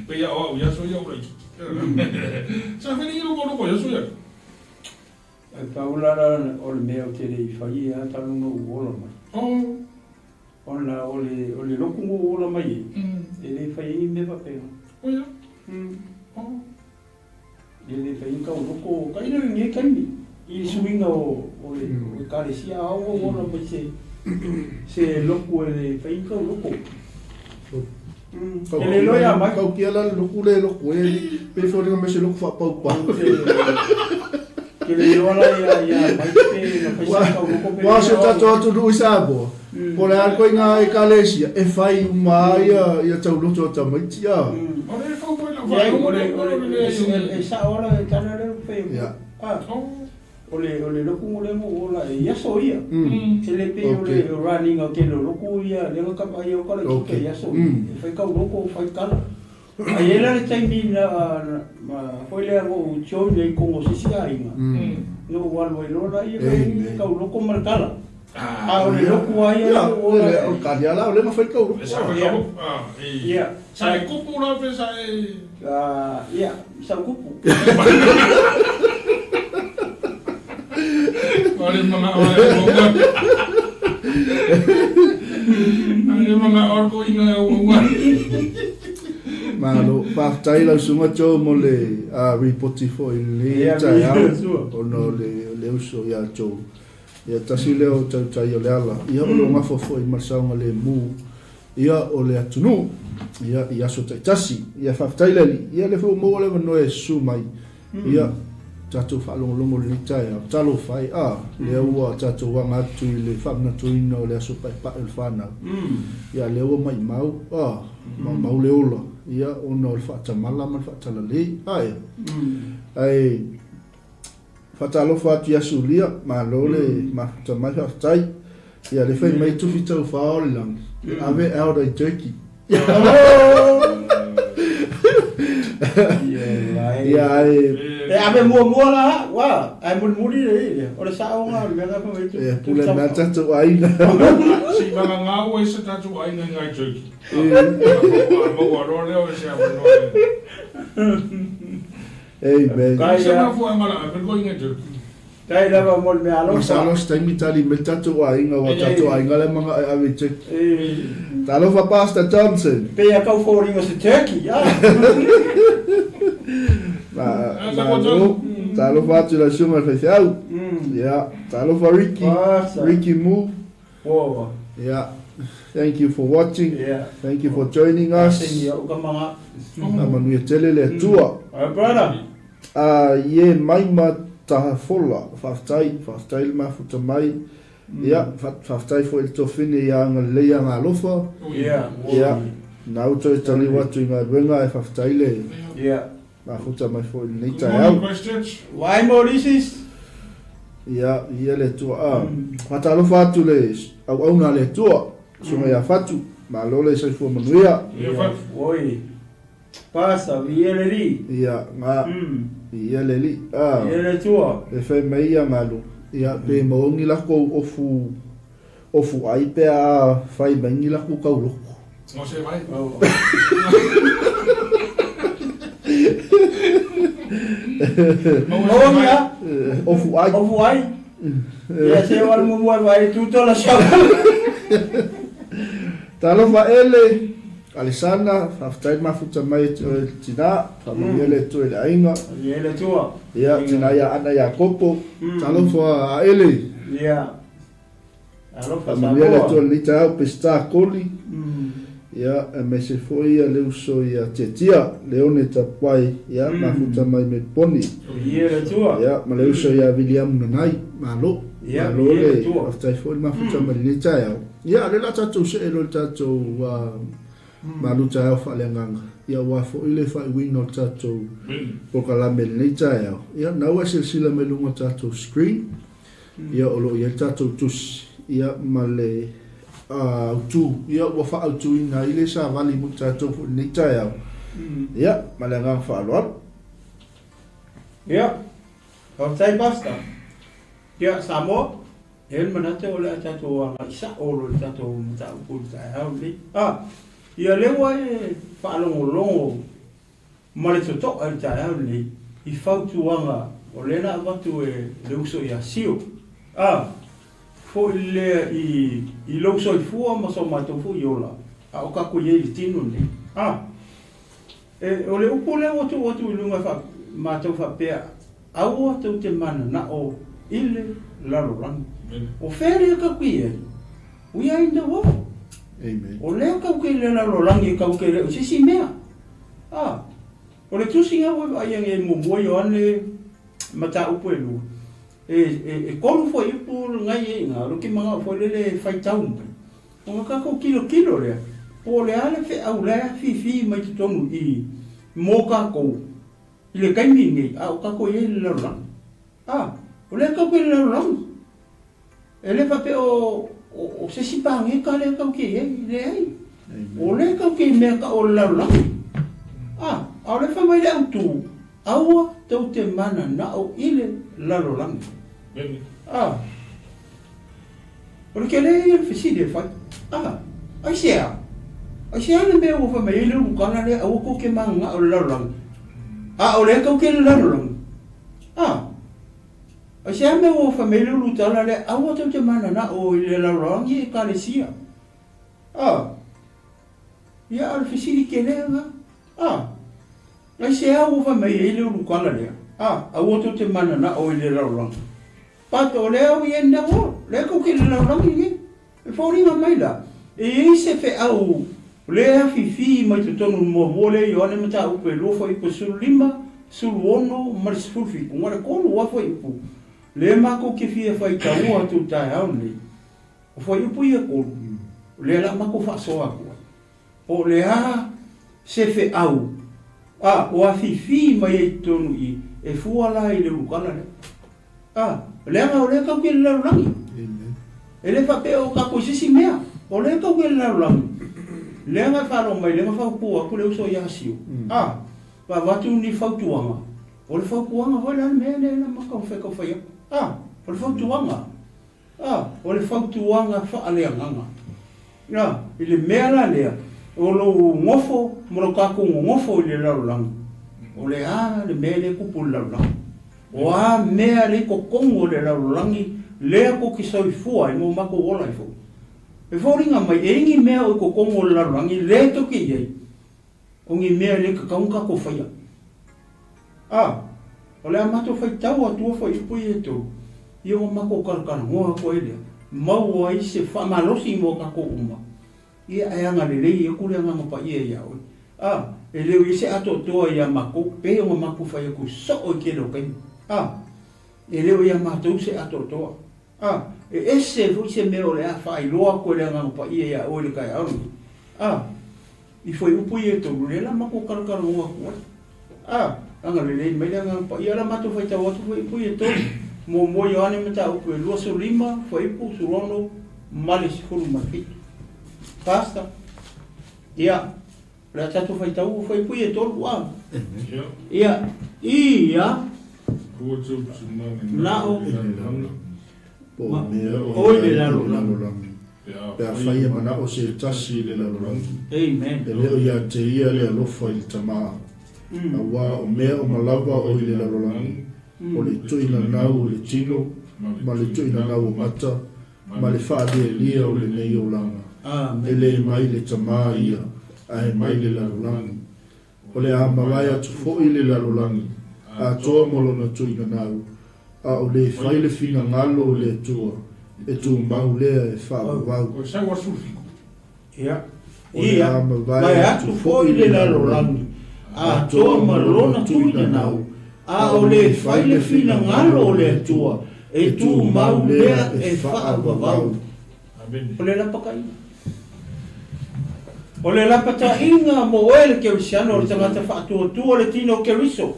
Pei a o au i aso ia o laitiiti. Sa fai le loko loko i aso ia. E pau la o le mea ou te le i fai lava talu ona ou ola mai. Ona o le, o le lotu na ou ola mai ai, e le fai ai ni mea faapena. Oia? E le fai ai ni tauloko, tailo i lenei taimi, i le suiga o, o le Ekalesia, a ou ola mai se, se lotu e le fai ai ni tauloko. E le iloa ia mai. Tautia la le lotu le lotu e, pei foliga mai se lotu faapaupau. Ke le iloa la ia ia mai pe na fai sa tauloko pe. Ua o si o tatou atunuu i Samoa, po o le a le ituaiga ekalesia, e fai uma lava ia ia tauloto a tamaiti a. O le fau foi lau faalogo le o le leai. E sao la le tala lea ua fai atu. O le o le lotu lea na ou ola ai i aso ia. E le pei o le running o tele o lotu ia lea na kapa ai o kala i i aso ia. E fai tauloko fai tala. Ae i ai la le taimi na foi lea na ou join ai i totonu o se isi aiga, na ou alu ai loa laia fai tauloko ma le tala. A o le lotu lava ia lea ua ola ai. O le tali lava la o lea na fai tauloko. Ia. Sa e kupu la pe sa e. Ia, sa ou kupu. Wale mga o e uaua. Ale mga o ko inga e uaua. Malo, faafetai lau susuga Joe mo le ripoti foi i lenei taeao ona o le uso ia Joe. Ia tasi lea o tautai o le ala, ia o lo o gafa foi ma le saogalemu ia o le atunuu ia i aso taitasi. Ia faafetai le Alii, ia lea foi ua maua le avanoa e susu mai Ia, tatou faalogologo i lenei taeao, talofa e, a, lea ua tatou aga atu i le faamanatuina o le aso paepae o le fanau. Ia, lea ua maimau, a, maumau le ola, ia, ona o le faatamala ma le faatalalei, ae, ae, faatalofa atu ia Sulia, malo le mafuta mai, faafetai. Ia, le fai mai tufi taufa o le lagi, e ave elder i Turkey. Ia, ae... E ave muamua la au, a, ae mulimuli le i lea. O le sao lena o le mea lena fai mai tu. E pule mai tatou aiga. Se i vagagau ai se tatou aiga i ngai Turkey. A maua loa lea o se avanoa e. Amen. Kai se mafuaaga o le ave koe i ngai Turkey. Tai lava mo le mea alofa. Masalo se taimi tali mai le tatou aiga aua tatou aiga lea manao e ave i Turkey. Talofa Pastor Johnson. Pei a kau foliga o se turkey a. Malo. Talofa atu i lau susuga i le faifeau. Ia, talofa Ricky. Ricky Mu. Ia, thank you for watching. Thank you for joining us. Manuia tele le Atua. Brother. A ie mai ma Tahafola, faafetai, faafetai le mafuta mai. Ia, faafetai foi i le tofine ia agalelei ia Galofa. Ia, nau toe taliu atu i galuega ae faafetai le mafuta mai foi i lenei taeao. Wai Maurices. Ia, ia le Atua. A, faatalofa atu le auauna a le Atua, Susuga ia Fatu, malo le soifua manuia. Ia Fatu. Oi. Pasa, viia le Alii. Ia, nga, viia le Alii. A, Viia le Atua. E fai mai ia galu, ia, pe maua ni lakou ofu, ofu ai pe a fai mai ni lakou tauloko. Mo se mai. Maua ni a? Ofu ai. Ofu ai. Ia se o alu muamua e vaai tu tola sau. Talofa ele. Alesana, faafetai le mafuta mai e te oe le tina, faamanuia le Atua i le aiga. Faamanuia le Atua. Ia, tina ia Ana Iakopo, talofa a Ele. Ia. Alofa Samoa. Faamanuia le Atua i lenei taeao, Peseta Koli. Ia, aemaise foi ia le uso ia Tietia, Leone Tapuai, ia, mafuta mai Meliponi. Faamanuia le Atua. Ia, ma le uso ia Viliamu Nanai, malo. Ia, Malo faamanuia le le, Atua. faafetai foi le mafuta mai lenei taeao. Ia, o lea o le a tatou see loa i le tatou malu taeao faaleagaga, ia aua foi le faaiuina o le tatou polokalame i lenei taeao. Ia, na ua e silasila mai luga o le tatou screen, ia o lo o i ai le tatou tusi, ia ma le autu, ia ua faaautuina ai le savali mo tatou foi i lenei taeao. Ia, ma le agaga faaaloalo. Ia, faafetai Pastor. Ia, Samoa. E i ai le manatu o le a tatou agai sao loa i le tatou mataupu i le taeao lenei. A, ia lea ua e faalogologo ma le totoa i le taeao lenei i fautuaga o lea na avatu e le uso ia Sio. A, foi lea i, i lou soifua ma so matou foi ola, a o kakou i ai i le tino lenei. A, e, o le upu lea ua tuu atu i luga e faa, matou faapea, Aua tou te mananao i le lalolagi. O fea lea kau ke i ai? We are in the world. Amen. O lea kau ke i le lalolagi e kau ke le o se isi mea. Ah, o le tusiga ua vaai ai e muamua Ioane mataupu e lua. E, e, e kolu foi upu ngai e inga, lo ke mangao foi lele e faitau mai. Ona kakou kilokilo lea, po o le a le feau la e afifi mai totonu i mo kakou. I le taimi lenei, a o tatou i ai i le lalolagi. A, o lea tatou te i le lalolagi. E le faapea o, o, o se isi paneta lea tatou te i ai, leai. O lea tatou te i mea tau o le lalolagi. A, a o lea fai mai le autu, aua tou te mananao i le lalolagi. A, O le tele ia o le fesili e fai, A, aisea? Aisea le mea ua fai mai ai le ulukala lea aua tou te mananao i le lalolagi, a o lea tou te i le lalolagi? A, aisea le mea ua fai mai ai le ulutala lea aua tou te mananao i le lalolagi Ekalesia? A, ia a o le fesili tele lena. A, aisea ua fai mai ai le ulukala lea, a, aua tou te mananao i le lalolagi? But o lea ua i ai lena ua, lea tou te i le lalolagi lenei. E foliga mai la, e i ai se feau lea e afifi mai totonu i le muamua lea Ioane mataupu e lua fuaiupu e 15, 16 ma le 17, na o le tolu lava fuaiupu lea matou te fia faitaua atu i le taeao lenei. O fuaiupu ia e tolu, lea la matou faasoa atu ai. Po o le a se feau a o afifi mai ai totonu i i, e fua la i le ulukala lea. A, leaga o lea tatou te i le lalolagi. E le faapea o tatou i se isi mea. O lea tatou te i le lalolagi. Leaga e faalogo mai, lea na fautua atu le uso ia Sio. A, va avatu ni fautuaga. O le fautuaga foi la le mea lea na maka fai kau fai atu. A, o le fautuaga. A, o le fautuaga faaleagaga. A, i le mea la lea, o lou nofo ma lo tatou nonofo i le lalolagi, o le a le mea lea e tupu i le lalolagi? O a mea lea i totonu o le lalolagi lea tou te soifua ai ma o matou ola ai foi? E foliga mai, e i ai ni mea o i totonu o le lalolagi lea tou te i ai, O ni mea e le tatau ona tatou faia. A, o le a matou faitau atua fuaiupu ia e tolu, ia ua matou talatalanoa atu ai lea, maua ai se faamalosi mo tatou uma, ia ae agalelei atu le Agaga Paia ia oe. A, e le o i ai se atoatoa ia matou, pei ona matou fai atu soo i tele o taimi. A, e le o ia matou se atoatoa. A, e ese foi se mea o le a faailoa atu e le Agaga Paia ia oe i le taeao lenei. A, I fuaiupu ia e tolu, lea la matou talatalanoa atu ai. A, agalelei mai le Agaga Paia, la matou faitau atu fuaiupu ia e tolu. Muamua Ioane mataupu e 25, fuaiupu 16 ma le 17. Pastor, ia, o le a tatou faitau fuaiupu ia e tolu, a. Ia, ia, na o, Po o mea o i le lalolagi. Pe afai e manao se tasi i le lalolagi, e le o ia te ia le alofa i le Tama. Auā o mea uma lava o i le lalolagi, o le tuinanau o le tino, ma le tuinanau o mata, ma le faalielie o lenei olaga, e le mai le Tama ia, ae mai le lalolagi. O le a malae atu foi le lalolagi atoa mo lona tuinanau, a o le fai le finagalo o le Atua, e tumau lea e faavavau. O le a mavae atu foi le lalolagi atoa ma lona tuinanau, a o le fai le finagalo o le Atua, e tumau lea e faavavau. O le lapataiga. O le lapataiga mo oe le Kerisiano, o le tagata faatuatua le tino o Keriso,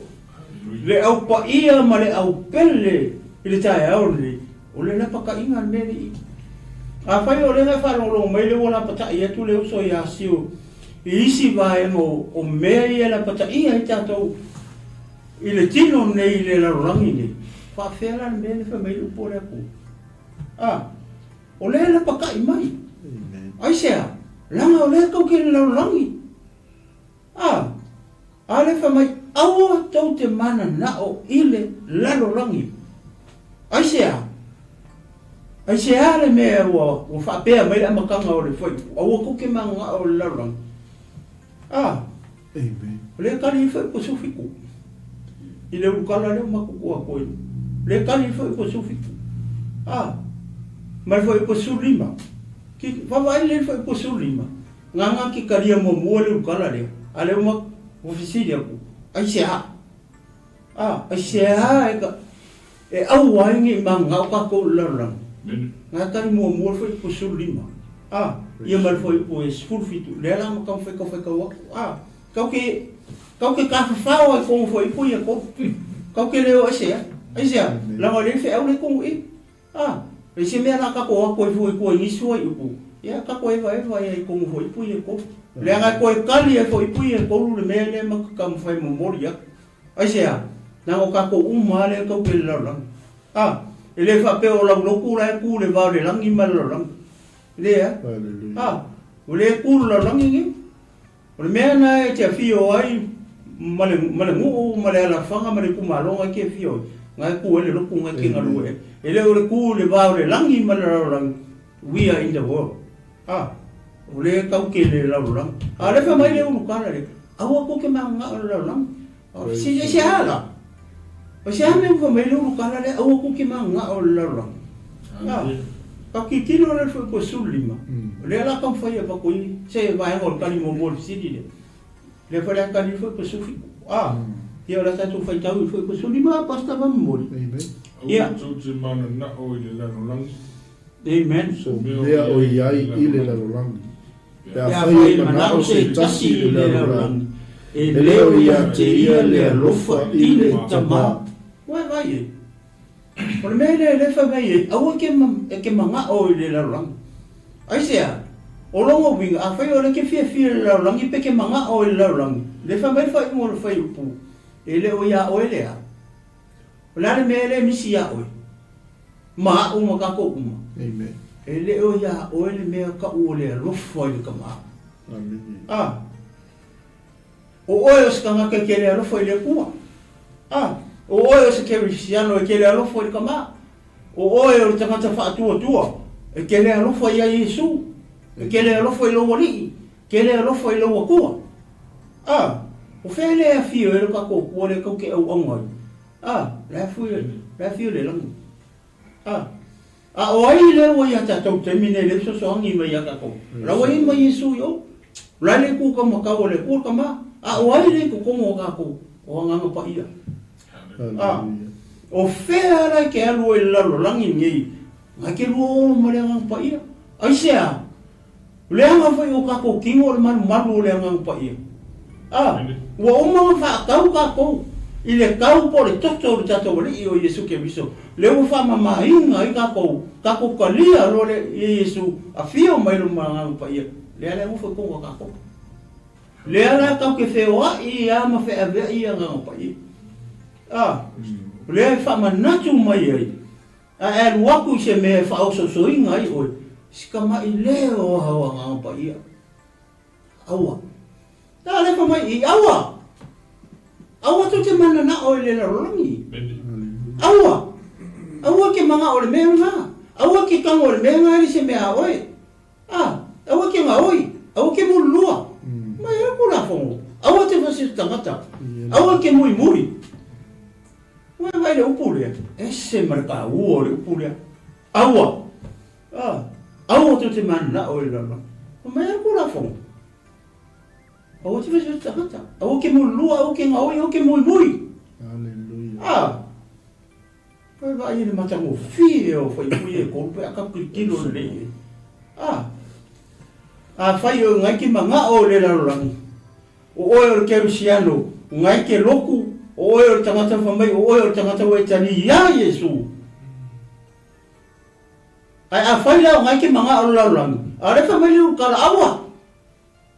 le au paia ma le au pele i le taeao lenei, o le lapataiga le mea lenei. Afai o lea e faalogologo mai lea ua lapatai atu le uso ia Sio i isi vaega o mea ia e lapataia ai tatou i le tino nei i le lalolagi nei, faafefea la le mea lea fai mai le upu o le Atua? A, o lea e lapataʻi mai. Aisea? Leaga o lea tou te i le lalolagi. A, a lea fai mai, aua tou te mananao i le lalolagi. Aisea? Aisea le mea ua, ua faapea mai le amataga o le fuaiupu, aua tou te mananao i le lalolagi? A, Amen. O lea tali ai foi 17 i le ulukala lea ua matou tuu atu ai. O lea tali ai foi 17. A, ma le foi 15. Ki, vaavaai lelei le foi 15. Nganga ki talia muamua le ulukala lea. A lea ua ua fesili atu, aisea? A, aisea e ka, e aua ai nei mananao tatou i le lalolagi? Nga tali muamua le fuaiupu 15. A, ia ma le fuaiupu e 17, lea la ma taumafai tau faitau atu. A, tau ke, tau ke tafafao ai kogo fuaiupu ia tolu. Tau ke le o aisea? Aisea? Leaga o lea le feau lea i totonu i i. A, e se mea la tatou o atu ai fua i tua i nisi fuaiupu, ia tatou evaeva ai i totonu fuaiupu ia e tolu. Leaga e toe tali ai fuaiupu ia e tolu le mea lea ma te taumafai e momoli atu. Aisea? Leaga o tatou uma lava lea e tau i le lalolagi. A, e le faapea o lau lotu la e tu i le va o le lagi ma le lalolagi. Leai. A, ua le tu le lalolagi nei. O le mea lena e te afio ai ma le, ma le nuu ma le alafaga ma le itumalo na e te afio ai, na e tu ai le lotu na e te galue ai. E le o le tu i le va o le lagi ma le lalolagi, we are in the world. A, o lea e tau tele le lalolagi. A o lea fai mai le ulukala lea, aua tou te mananao i le lalolagi. Se, se a la? O se a mea ua fai mai le ulukala lea, aua tou te mananao i le lalolagi. A, ka tilotilo lea i le fuaiupu 15, o lea o le a taumafai e avatu ai se vaega o le tali muamua o le fesili lea. O lea foi o le a tali le fuaiupu 17. A, ia o le a tatou faitau i le fuaiupu 15, Pastor Vamamoli. Aua tou te mananao i le lalolagi. Amen. O mea o i ai i le lalolagi. Pe afai e manao se tasi i le lalolagi, e le o ia te ia le alofa i le Tama. Ua e vai e. O le mea lea lea fai mai ai, aua ke, e ke manao i le lalolagi. Aisea? O lona uiga, afai o lea ke fiafia i le lalolagi pe ke manao i le lalolagi, lea fai mai le faaiuga o le fuaiupu, e le o ia oe lea. O le a le mea lea e misi iā oe, ma aʻu ma kākou uma? Amen. E le o iā oe le mea kaʻu o le alofa i le kama. Amen. A, ʻo oe o se kanaka e ke le alofa i le Akua. A, ʻo oe o se Kerisiano e ke le alofa i le kama. ʻO oe o le tagata faatuatua e ke le alofa iā Iesū, e ke le alofa i lou Aliʻi, ke le alofa i lou Akua. A, ʻo fea le afio e lo kākou Akua lea kau ke ʻauʻauga ai? A, le afio, le afio le lagi. A, a ʻo ai lea ua iā tātou taimi nei le fesoasoani mai iā kākou? La ua i mai Iesū i o. La le kū ka makau o le Akua ka ma. A ʻo ai lea i totonu o kākou o Agaga Paia? A, ʻo fea la e ke alu ai le lalolagi nei, ngai ke lua o ma le Agaga Paia? Aisea? Leaga foi o kākou kino o le malumalu o le Agaga Paia. A, ua uma ona faatau kākou i le kau po o le toto o le tatou Alii o Iesu Keriso, lea ua faamamaina ai kākou, kākou kalia loa le ia Iesu afio mai luma Agaga Paia, lea la e nofo i totonu o kākou. Lea la kau ke feoaʻi a ma feʻaveʻi Agaga Paia. A, lea e faamanatu mai ai A e alu aku i se mea e faaososoina ai ʻoe, si kamaʻi leo aha o Agaga Paia. Aua. A lefa mai i aua! Aua tou te mananao i le lalolagi. Aua! Aua ke manaʻo i le mea lena. Aua ke kago i le mea lena e le se mea a ʻoe. A, aua ke gaoi, aua ke mululua. Mai e ku lafogo. Aua te fasi tagata. Aua ke muimui. Ua e vaai le upu lea, ese ma le taua o le upu lea. Aua! A, aua tou te mananao i lalo. Fai mai a ku lafoga. Aua te fasi tagata. Aua ke mululua, aua ke gaoi, aua ke muimui. Hallelujah. A, Ua e vaai i le matagofie o Faipui e kolu pe a ka kilokilo lelei e. A, afai o ngai ke manao o le lalolagi, o oe o le Kerisiano, ngai ke loku, o oe o le tagata fai mai, o oe o le tagata ua e tali iā Iesu. Ae afai la o ngai ke manao o le lalolagi, a le fai mai le ulukala, aua!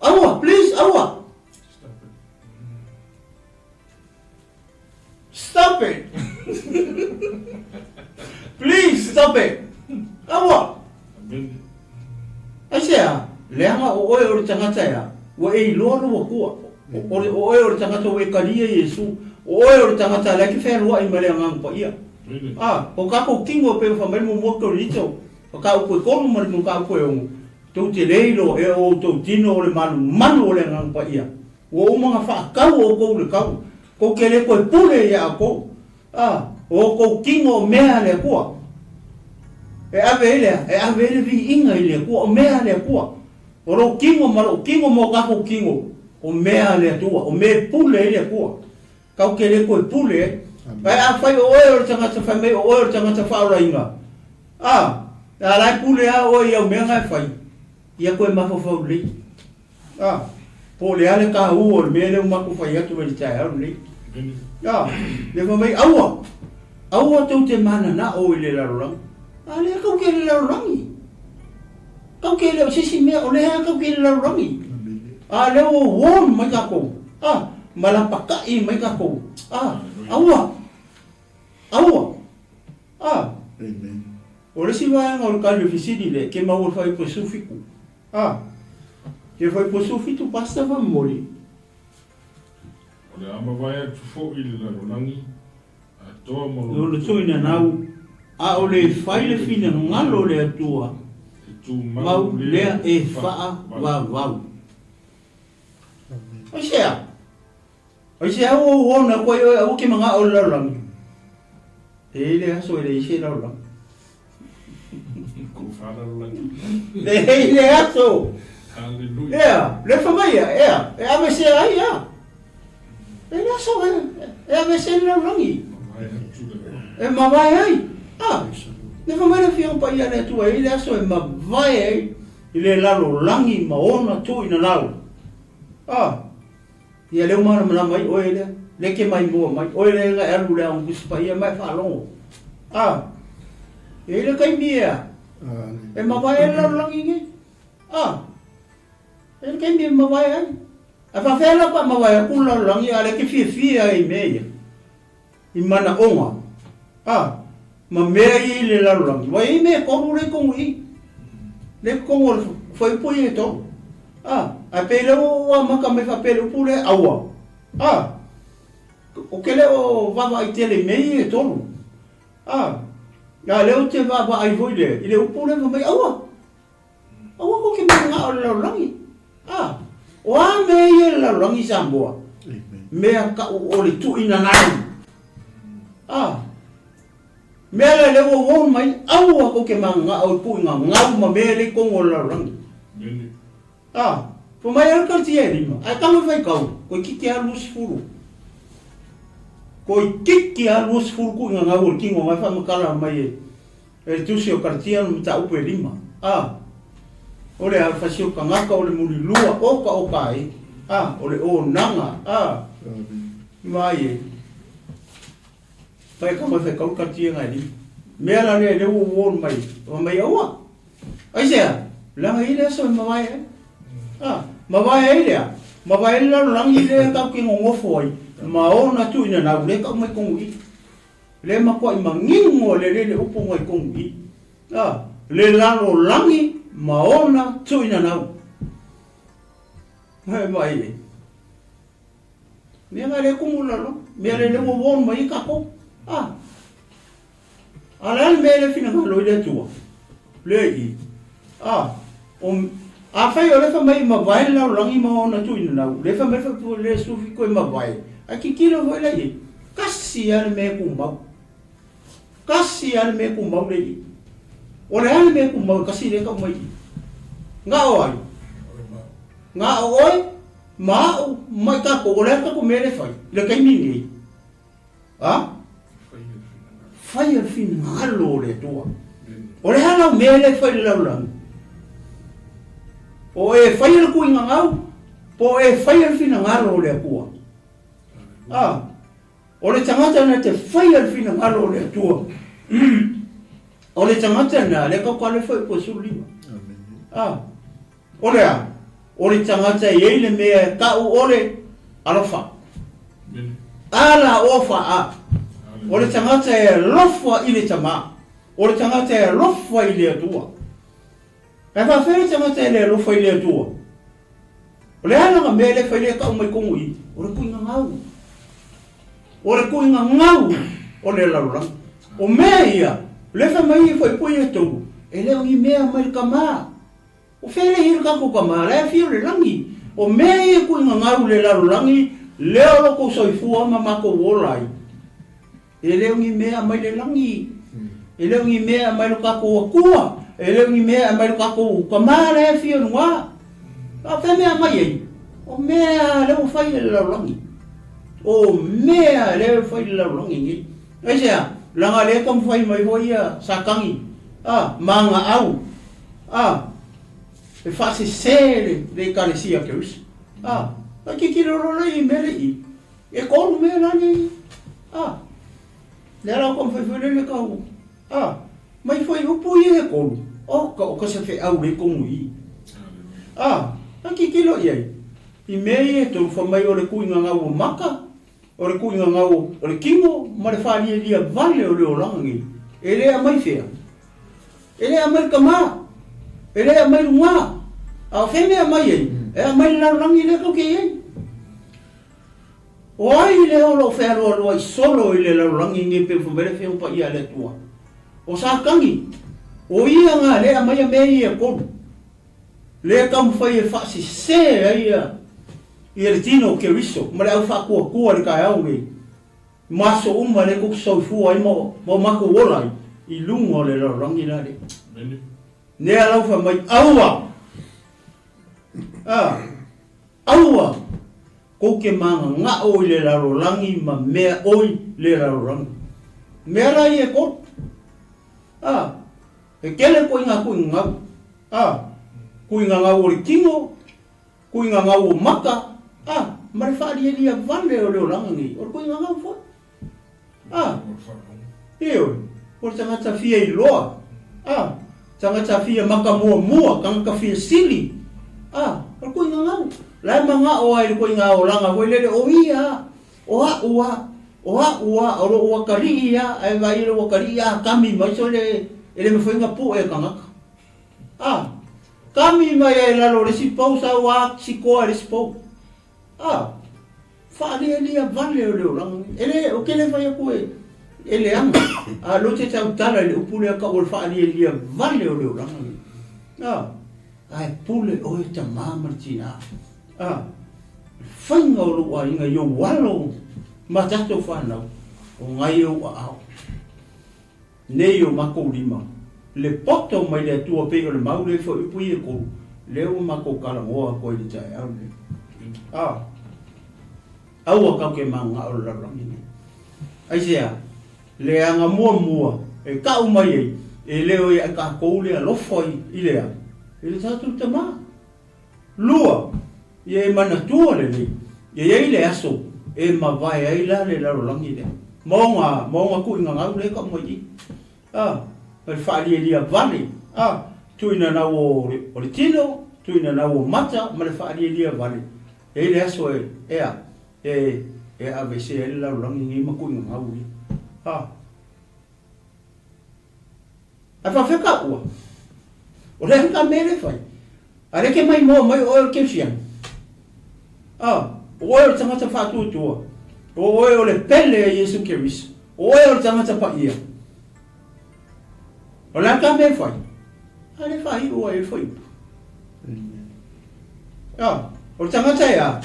Aua, please, aua! Stop it! Please stop it! Aua! Aisea, leaga o oe o le tagata ea, ua e iloa lou Akua. O oe o le tagata ua e kalia Iesu. O oe o le tagata lea ke fealuai ma le Agaga Paia. A, o kakou kino e pei ona fai mai le muamua Korinito, o ka upu e kolu ma le ka upu e ono, tou te le iloa e o outou tino o le malumalu o le Agaga Paia. Ua uma ona faatau outou i le kau, kou te le toe pule iā outou, a, o outou tino o mea a le Akua. E ave ai le a? E ave ai le viiga i le Atua, o mea a le Atua. O lou tino ma lou tino ma o tatou tino, o mea a le Atua, o mea e pule ai le Atua. Kau te le toe pule ai. Ae afai o oe o le tagata fai mai o oe o le tagata faaolaina, a, a la e pule lava oe i au mea na e fai, ia toe mafaufau lelei. A, po o le a le taua o le mea lea ua matou fai atu ai i le taeao lenei. A, le fai mai, aua, aua tou te mananao i le lalolagi. A lea tou te i le lalolagi. Tou te le o se isi mea, o lea tou te i le lalolagi. A lea ua warn mai tatou. A, ma lapata'i mai tatou. A, aua, aua. A, Amen. O le isi vaega o le tali o le fesili lea, ke maua le fuaiupu e 17. A, ke fuaiupu e 17 Pastor faamolemole. O le a mavae atu foi i le lalolagi atoa ma lona Lona tuinanau, a o le fai le finagalo o le Atua, E tumau mau lea lea e e faavavau. Aisea? Aisea ua ou ona koe oe aua ke manaʻo o le lalolagi? E i le aso e leai se lalolagi. Ko whalalolagi. E i le aso. Hallelujah. Ea, le fa mai ia, ea, e avesea ai ia. E le aso e, e avesea le lalolagi. Mavae atu le. E mavae ai. Ah, le fa mai le Afioga Paia a le Atua, e i le aso e mavae ai i le lalolagi ma ona tuuina lau. Ah, Ia lea ua malamalama ai oe lea, lea ke maimoa mai, oe lea na e alu i le Aoga Tusi Paia ma e faalogo. A, e i le taimi ea, e mavae ai le lalolagi nei. A, e i le taimi e mavae ai. Ae faafefea la pe a mavae atu le lalolagi a o lea e te fiafia ai i mea ia, i manaoga. A, ma mea ia i le lalolagi, ua i ai mea e tolu lea i totonu i i. Lea i totonu o le fuaiupu ia e tolu. A, ae pei lea ua ou amata mai faapea i le upu lea, aua. A, ou te le o vaavaai tele i mea ia e tolu. A, a lea ou te vaavaai foi lea i le upu lea fai mai, aua. Aua kou te manao i le lalolagi. A, o a mea ia i le lalolagi Samoa? Mea kau o le tuuina nau. A, mea lea lea ua uo mai, aua kou te manao i tuuina gau ma mea le i tonu o le lalolagi. A, fai mai ai le Karatia e lima, ae tago i faitau, toeitiiti lava 20. Toeitiiti lava 20 tuuina gau o le tino na e faamatala mai e E le Tusi o Karatia le mataupu e lima. A. O le alafasi o tagata o le mulilua okaoka ai. A. O le onaga. A. Vaai e. Fai ka mai fai kau Karatia ngai lima. Mea la lea le ua uo mai. Wa mai aua. Aisea, leaga i le aso e mavae ai. A. Mavae ai lea. Mavae ai le lalolagi lea tatou te nonofo ai ma ona tuuina nau lea tau mai tonu i. Le matuai manino le lele upu mai tonu i a le lalolagi ma ona tuuinanau. He mai e. Mea nga le kumu lalo, mea le le ua won mai kakou. A. A le a le mea le finagalo i le Atua? Le i. A. O, afai o le fai mai e mavae le lalolagi ma ona tuuinanau, le fai mai le le sufi koe mavae, ae tilotilo foi la i ai, tasi lava le mea e tumau. Tasi lava le mea e tumau le i. O le a le mea e tumau e tasi lea e tau mai i i? Na o ai? Na o oe ma au ma i tatou, o le a le tatou mea lea e fai i le taimi lenei? A? Faia le finagalo o le Atua. O le a lau mea lea e fai i le lalolagi? O e faia le tuuina gau, po o e faia le finagalo o le Atua? A? O le tagata na te faia le finagalo o le Atua. O le tagata na, lea kau kale foi po 15. A? O le a? O le tagata e i ai le mea e tau o le alofa. A la ofa a. O le tagata e alofa i le Tama. O le tagata e alofa i le Atua. Ae faafefea le tagata e le alofa i le Atua? O le a lana mea lea e fai lea e tau mai tonu i i? O le tuuina gau. O le tuuina gau o le lalolagi. O mea ia, lea fai mai e fuaipua ia tolu, e le o ni mea mai le Tama. O fea le i le tatou tama la e afio i le lagi? O mea ia e tuuina gau i le lalolagi, lea o lo tou soifua ma matou ola ai. E le o ni mea mai le lagi, e le o ni mea mai lo tatou Atua, e le o ni mea mai lo tatou tama la e afio i luga. A o fea mea mai ai? O mea lea ua fai e le lalolagi. O mea lea ua fai e le lalolagi nei. Aisea? Leaga lea e taumafai mai foi ia Satani, a, ma ana au, a, e faasese le, le Ekalesia Keriso. A, a tilotilo loa lea i mea lea i i. E tolu mea la lea i i. A, lea la ua taumafai foi lea le tau, a, mai foi upu ia e tolu, oka, o ka se feau lea i tonu i i. A, a tilotilo i ai, i mea ia e tolu, fai mai o le tuuina gau o maka, O le tuuina gau o le tino ma le faalielia vale o le olaga nei, e le aumai fea? E le aumai le tama, e le aumai luga, a o fea mea aumai ai? E aumai le lalolagi lea tou te i ai. O ai lea o lo o fealualuai solo i le lalolagi nei pei ona fai mai le Afioga Paia a le Atua? O Satani, o ia na lea aumaia mea ia e tolu. Lea e taumafai e faasese ai ia ia le tino o Keriso ma le au faatuatua i le taeao nei, ma aso uma lea tou te soifua ai ma o matou ola ai i luga o le lalolagi la lea. Nea lau fai mai, Aua! A, aua! Kou te magagao i le lalolagi ma mea oi le lalolagi. Mea la ia e tolu. A, e tele koe i nga kuinga gau. A, kuinga gau o le tino, Kuinga ngau o maka, a, ma le faalielia vale o le olaga nei, o le kuinga ngau foi. A, ioe, o le tagata fia iloa, a, tagata fia maka muamua, tagata fia sili, a, o le kuinga ngau. La e magao ai le kuinga olaga foi lele, o ia a, o a'u a. O a'u a, o lo'u atalii a, ae vaai i lou atalii a kami mai sole e le mafai ona pu'e e tagata. A, kami mai a i lalo o le isi pou sau a sikoa e le isi pou. A, faalialia vale o le olaga nei. E le, ou te le fai atu e, e leaga, a o lea ou te tautala i le upu lea tau o le faalialia vale o le olaga nei. A, ae pule oe tamā ma le tinā. A, le faiga o lou aiga i ou alo ma tatou fanau, o ngai ou aao. Nei o makou lima, le poto mai le Atua pei o le mau lea foi upu ia e kolu, lea ua makou talanoa atu ai i le taeao lenei. A, aua kau ke mananao le lalolagi nei. Aisea? Leaga muamua e kau mai ai, e le o ia e kakou le alofa i le a? I le tatou Tama. Lua, ia e manatua lelei, e i ai le aso e mavae ai la le lalolagi lea, ma ona, ma ona tuuina gau lea e tau mai i i. A, ma le faalielia vale, a, tuuina nau o le, o le tino, tuuina nau o mata, ma le faalielia vale. E i ai le aso e, e a, e, e aveesea ai le lalolagi lenei ma tuuina gau ia. A. Ae faafefea ka ua? O le a ka mea lea e fai? A lea ke maimoa mai oe o le Kerisiano. A, o oe o le tagata faatuatua. O oe o le pele a Iesu Keriso. O oe o le tagata paia. O le a ka mea e fai? A lea faaiu ai e le fuaiupu. A, o le tagata e a?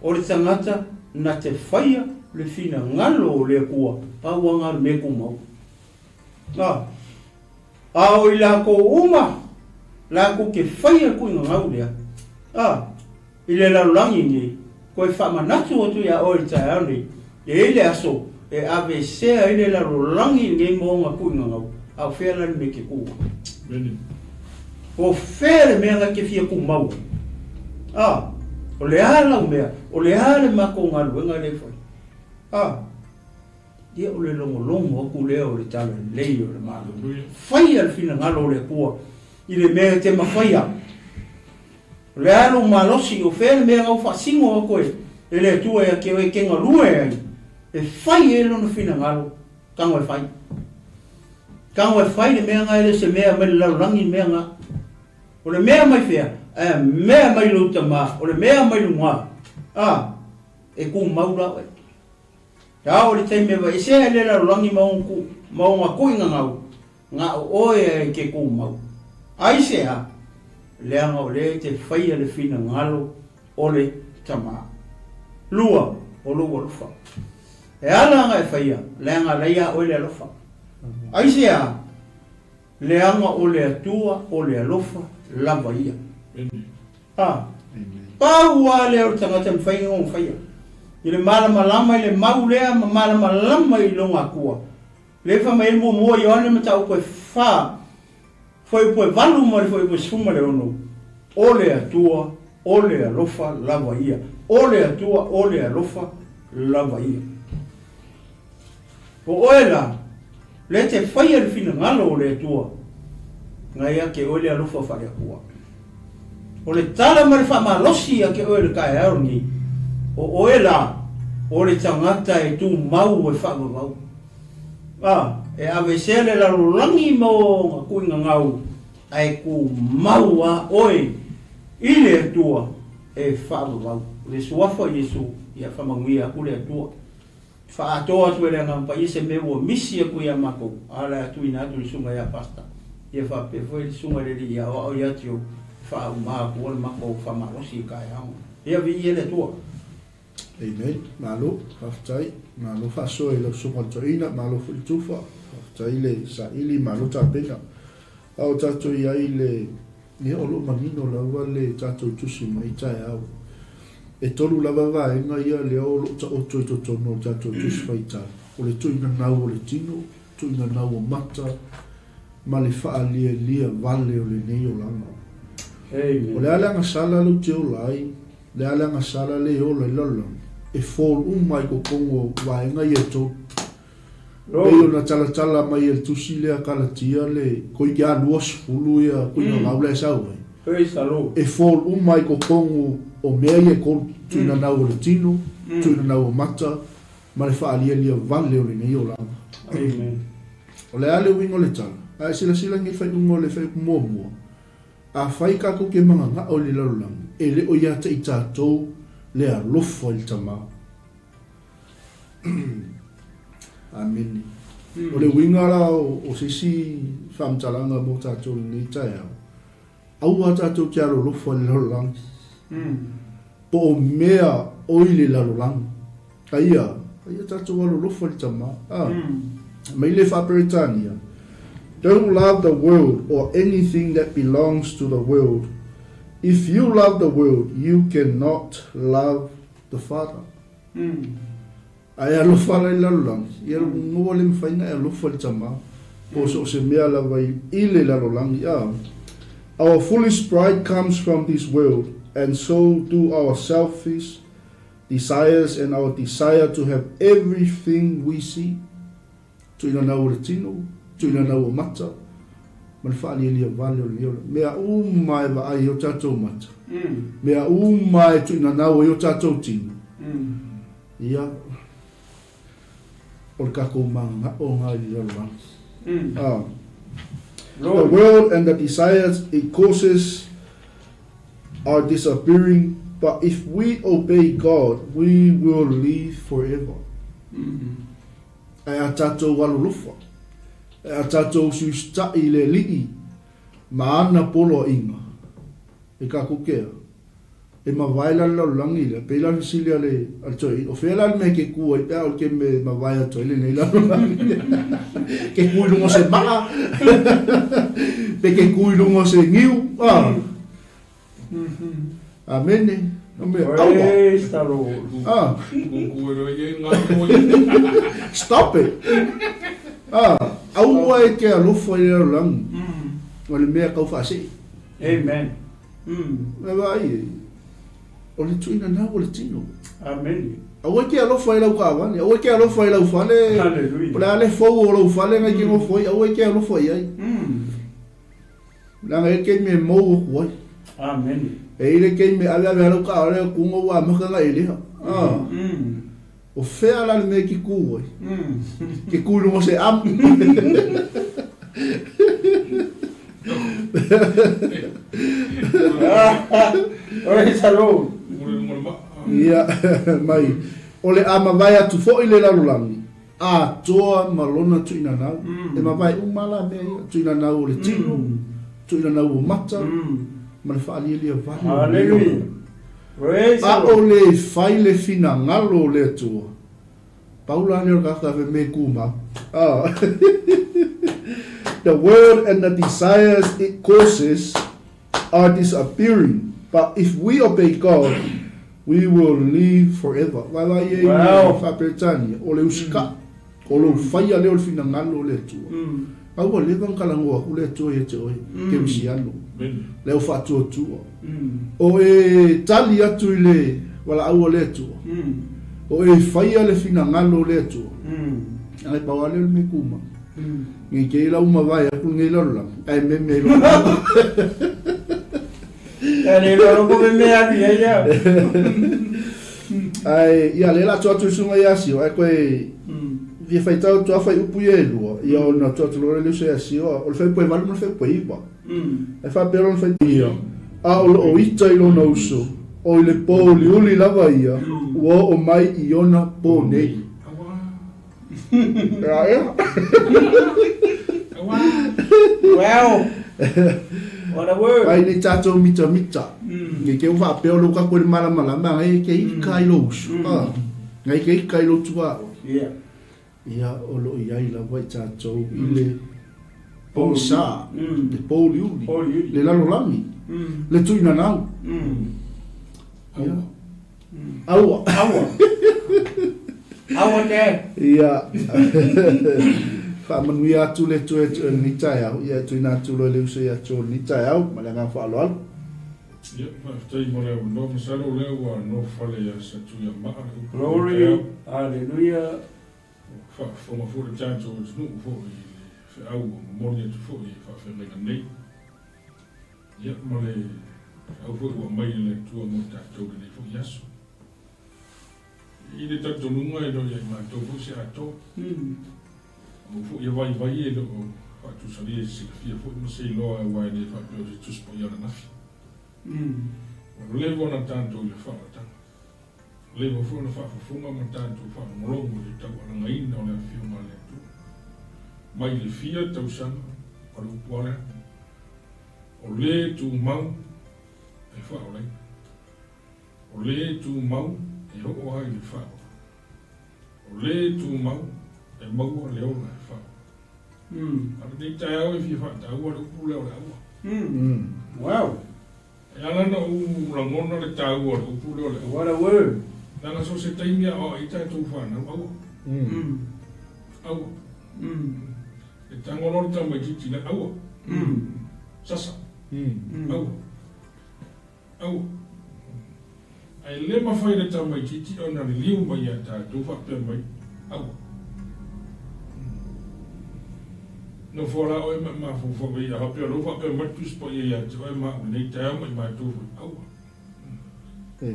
O le tagata na te faia le finagalo o le Atua, pau aga o le mea tumau. A, a o i lakou uma lakou ke faia le tuuina lea, a, i le lalolagi nei, toe faamanatu atu iā oe i le taeao nei, e i ai le aso e aveesea ai le lalolagi lenei ma ona tuuina gau, a o fea la le mea e te tu ai? Po o fea le mea na e te fia tumau ai? A, o le a lau mea, o le a le matou galuega lea e fai? A. Ia o le logologo atu lea o le talalelei o le Malo. Faia le finagalo o le Atua i le mea e te mafaia. O le a lou malosi, o fea le mea na ua faasino atu e le Atua ia te oe e te galue ai, e fai ai lona finagalo, tago e fai. Tago e fai le mea na e le o se mea mai le lalolagi le mea na. O le mea mai fea? Ae mea mai lou tama, o le mea mai luga. A, e tumau la oe. Ao le taimi e vaesea le lalolagi ma ona ku, ma ona kuiga gau, na o oe ai ke kumau. Aisea? Leaga o lea e te faia le finagalo o le Tama. Lua, o lou alofa. E ala ana e faia, leaga la ia oe le alofa. Aisea? Leaga o le Atua o le alofa lava ia. A, pau lava lea o le tagata e mafai ona faia, i le malamalama i le mau lea ma malamalama i lona Atua. Lea e fai mai ai le muamua o Ioane mataupu e fa, fuaiupu e valu ma le fuaiupu e 16, O le Atua o le alofa lava ia. O le Atua o le alofa lava ia. O oe la, lea e te faia le finagalo o le Atua, na ia te oe le alofa faale-Atua. O le tala ma le faamalosi ia te oe i le taeao lenei, o oe la, o le tagata e tumau e faavavau. A, e aveesea le lalolagi ma ona tuiga gau, ae tumau a oe i le Atua e faavavau. O le Suafa o Iesu, ia faamanuia atu le Atua. Faaatoa atu e le Agaga Paia se mea ua misi atu ia matou, a le a tuuina atu i le Susuga ia Pastor, ia faapea foi le Susuga i le Alii Aoao ia te ou, e faauma atua le matou faamalosi i taeao. Ia viia le Atua. Amen. Malo, faafetai. Malo faasoa i lau Susuga i le Toeaina, malo foi le tufa. Faafetai le saili, malo tapena. A o tatou i ai i le Ia, o lo o manino lava le tatou tusi mai taeao. E tolu lava vaega ia lea o lo o taoto i totonu o le tatou tusi faitau, o le tuuina nau o le tino, tuuina nau o mata, ma le faalialia vale o lenei olaga. O le a le agasala lou te ola ai, le a le agasala le ola i lalolagi, e fall uma i totonu o vaega ia e tolu. Pei ona talatala mai e le tusi lea Kalatia le koike a 20 ia kuiga gau la e sau ai. E fall uma i totonu o mea ia e tolu, tuuina nau o le tino, tuuina nau o mata, ma le faalialia vale o lenei olaga. Amen. O le a le uiga o le tala? A e silasila i lenei faaiuga o le fuaiupu muamua, Afai tatou te magagao i le lalolagi, e le o ia te i tatou le alofa i le Tama. Amene. O le uiga la o se isi faamatalaga mo tatou i lenei taeao, aua tatou te alolofa i le lalolagi, po o mea o i le lalolagi. Aia, aia tatou alolofa i le Tama. A, mai le Faa-Peretania, Don't love the world or anything that belongs to the world. If you love the world, you cannot love the Father. A e alofa la i le lalolagi, ia ua le mafai ona e alofa i le Tama, po o so o se mea lava i le lalolagi. A, Our foolish pride comes from this world, and so do our selfish desires and our desire to have everything we see, tuuina nau o le tino, tuuina nau o mata, ma le faalialia vale o lenei ola. Mea uma e vaai ai o tatou mata, mea uma e tuuina nau ai o tatou tino, ia, o le tatou magagao na i le lalolagi. Ah. The world and the desires it causes are disappearing, but if we obey God, we will live forever. Ae a tatou alolofa, ae a tatou usiusitaʻi i le Alii ma ana poloaiga, e kakou ke a? E mavae la le lalolagi lea, pei la le fesili a le a le toeaina, o fea la le mea e ke ku ai pe a o le ke me mavae atu ai lenei lalolagi? Ke ku i luga o se maa, pe ke ku i luga o se niu, a? Amene. O mea, aua. Praise the Lord. Ah. Stop it. Ah, aua e te alofa i le lalolagi. O le mea tau faasee. Amen. E vaai e, o le tuuina nau o le tino. Amen. Aua e te alofa i lau taavale, aua e te alofa i lau fale. Hallelujah. Po o le a le fou o lou fale na e te nofo ai, aua e te alofa i ai. Leaga e i ai le taimi e mou atu ai. Amen. E i ai le taimi e aveave ai lau taavale atu ona ua amata ona e leha. Ah. O fea la le mea e te tu ai? Te tu i luga o se amu. Praise the Lord. Ia, mai. O le a mavae atu foi le lalolagi, atoa ma lona tuinanau. E mavae uma la mea ia, tuinanau o le tino, tuinanau o mata, ma le faalialia vale o le Hallelujah. Praise the A Lord. o le fai le finagalo o le Atua, pau la lea o le tagata ave me tumau. Ah. The world and the desires it causes are disappearing, but if we obey God, we will live forever. Vaevae ia i Wow. le Faa-Peretania, o le usikaʻi, o lou faia lea o le finagalo o le Atua. A ua leva ona talanoa atu le Atua ia te oe, kerisiano, le au faatuatua. O e tali atu i le valaau a le Atua, o e faia le finagalo o le Atua, a e pau lava lea o le mea tumau. Nei te i lau mavae atu lenei lalolagi, ae meme ai lou lalo. E le iloa lou meme atu i ai ia. Ae, ia, lea la atu atu i susuga ia Sio, ae koe fia faitau atu a fuaiupu ia e lua, ia ona atu atu loa lea i le uso ia Sio, o le fuaiupu e valu ma le fuaiupu e iva. Ae faapea lona fuaiupu ia, a o loo ita i lona uso, o i le pōuliuli lava ia, ua oo mai i ona pō nei. Wow! What a word! Mai nei tatou mitamita. Nei te ua faapea o lou tatou i le malamalama, ngai e te ika i lou uso. Ngai e te ika i lou tuaoi. Yeah. Ia, o lo o i ai lava i tatou i le pogisa, le pōuliuli, le lalolagi, le tuinanau. Ia. Aua. Aua. Aua te. Ia. Faamanuia atu le Atua ia te oe i lenei taeao. Ia e tuuina atu loa i le uso ia Joe i lenei taeao ma le agaga faaaloalo. Ia, faafetai mo le avanoa. Masalo o lea ua nofo fale ia Satuiamaa le upu i lenei Glory, taeao. hallelujah. Ua faafofoga foi le tatou atunuu foi i le feau ua momoli atu foi e faafeagaiga nei. Ia, ma le feau foi ua aumai e le Atua mo i tatou i lenei foi aso. I le talitonuga e le o i ai matou foi se atoa. Aua foi e vaivai e le o faatusalia i se silafia foi ma se iloa aua e le faapea o se Tusi Paia ananafi. Ua leva ona tatou i le faaolataga. Ua leva foi ona faafofoga ma tatou faalogologo i le taualagaina o le Afioga a le Atua. Mai le fia tausaga o le upu a lea, O le tumau e faaolaina. O le tumau e oo ai le faaola. O le tumau e maua le ola e faaola. A o lenei taeao e fia faataua le upu lea o le aua. Wow. E ala ona ou lagona le taua o le upu lea o le aua. What a word. Leaga so o se taimi a aoai ai tatou fanau, aua. Aua. E tago loa le tamaitiiti la, aua. Sasa. Aua. Aua. Ae le mafai e le tamaitiiti ona liliu mai ia tatou faapea mai, Aua. Nofo la oe ma e mafaufau ai, a faapea o lea ua faapea mai le Tusi Paia ia te oe ma au i lenei taeao ma i matou foi, Aua.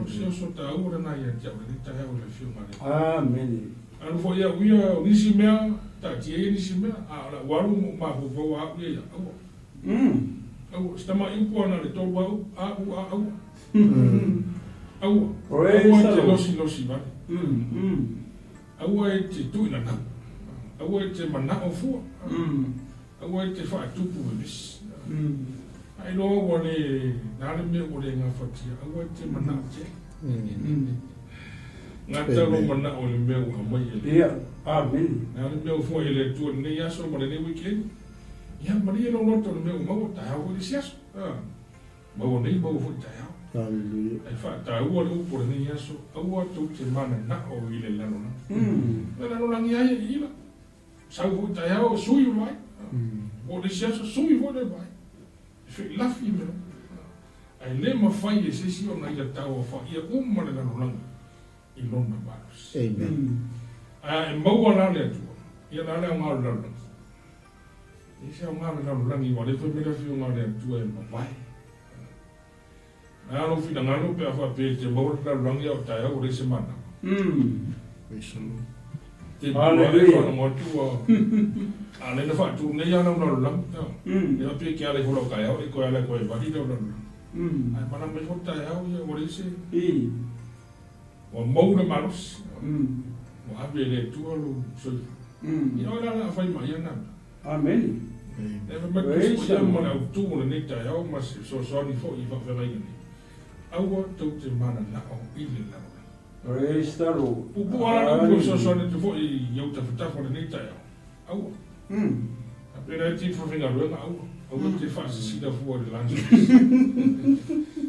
O se oso taua lena ia te au i lenei taeao i le Afioga a le Atua. Amene. Alu foi au ia o nisi mea, taatia ia nisi mea, a o lau alu ma ou mafaufau a au ia ia, Aua. Aua, se tamai upu a na le tolu a u, a u a aua. Aua, aua e te losilosi vale. Aua e te tuuinanau. Aua e te manao fua. Aua e te faatupu vevesi. A iloa ua le, na le mea ua le gafatia, aua e te manao tele. Gata lou manao i le mea ua aumai e le Atua. Na le mea ua foai e le Atua i lenei aso ma lenei weekend. Ia, malie lou loto i le mea ua maua, taeao foi le isi aso. Maua nei, maua foi taeao. Hallelujah. Ae faataua le upu o lenei aso, aua tou te mananao i le lalolagi. O le lalolagi lava ia i ila. Sau foi taeao, sui o le vaai. Po o le isi aso, sui foi le vaai. E feilafi mea uma. Ae le mafai e se isi ona ila tauaofaia uma le lalolagi i lona malosi. Amen. Ae a e maua la le Atua, ia la le aoga o le lalolagi. E leai se aoga o le lalolagi aua o lea e fai mai le Afioga a le Atua e mavae. Na lou finagalo pe a faapea e te maua le lalolagi a o taeao ua leai se manava. Praise the Lord. Te maua ai le faalogo atu ua a lea na faatu nei lava lau lalolagi. Ia faapea e te ala ifo lau taeao e toe ala e toe vali lau lalolagi. Ae malama ifo le taeao ia ua leai se Ua mou le malosi. Ua ave e le Atua lou soifua. Ia oe la o le a fai ma ia na mea. Amene. E fai mai le Tusi Paia ma le autu o lenei taeao ma se fesoasoani foi i faafeagaiga nei. Aua tou te mananao i le lalolagi. Praise the Lord. Puupuu lava la le upu e fesoasoani atu foi i ou tafatafa o lenei taeao. Aua. A pena e te fafaigaluega, aua. Aua e te faasisina fua i le lunch.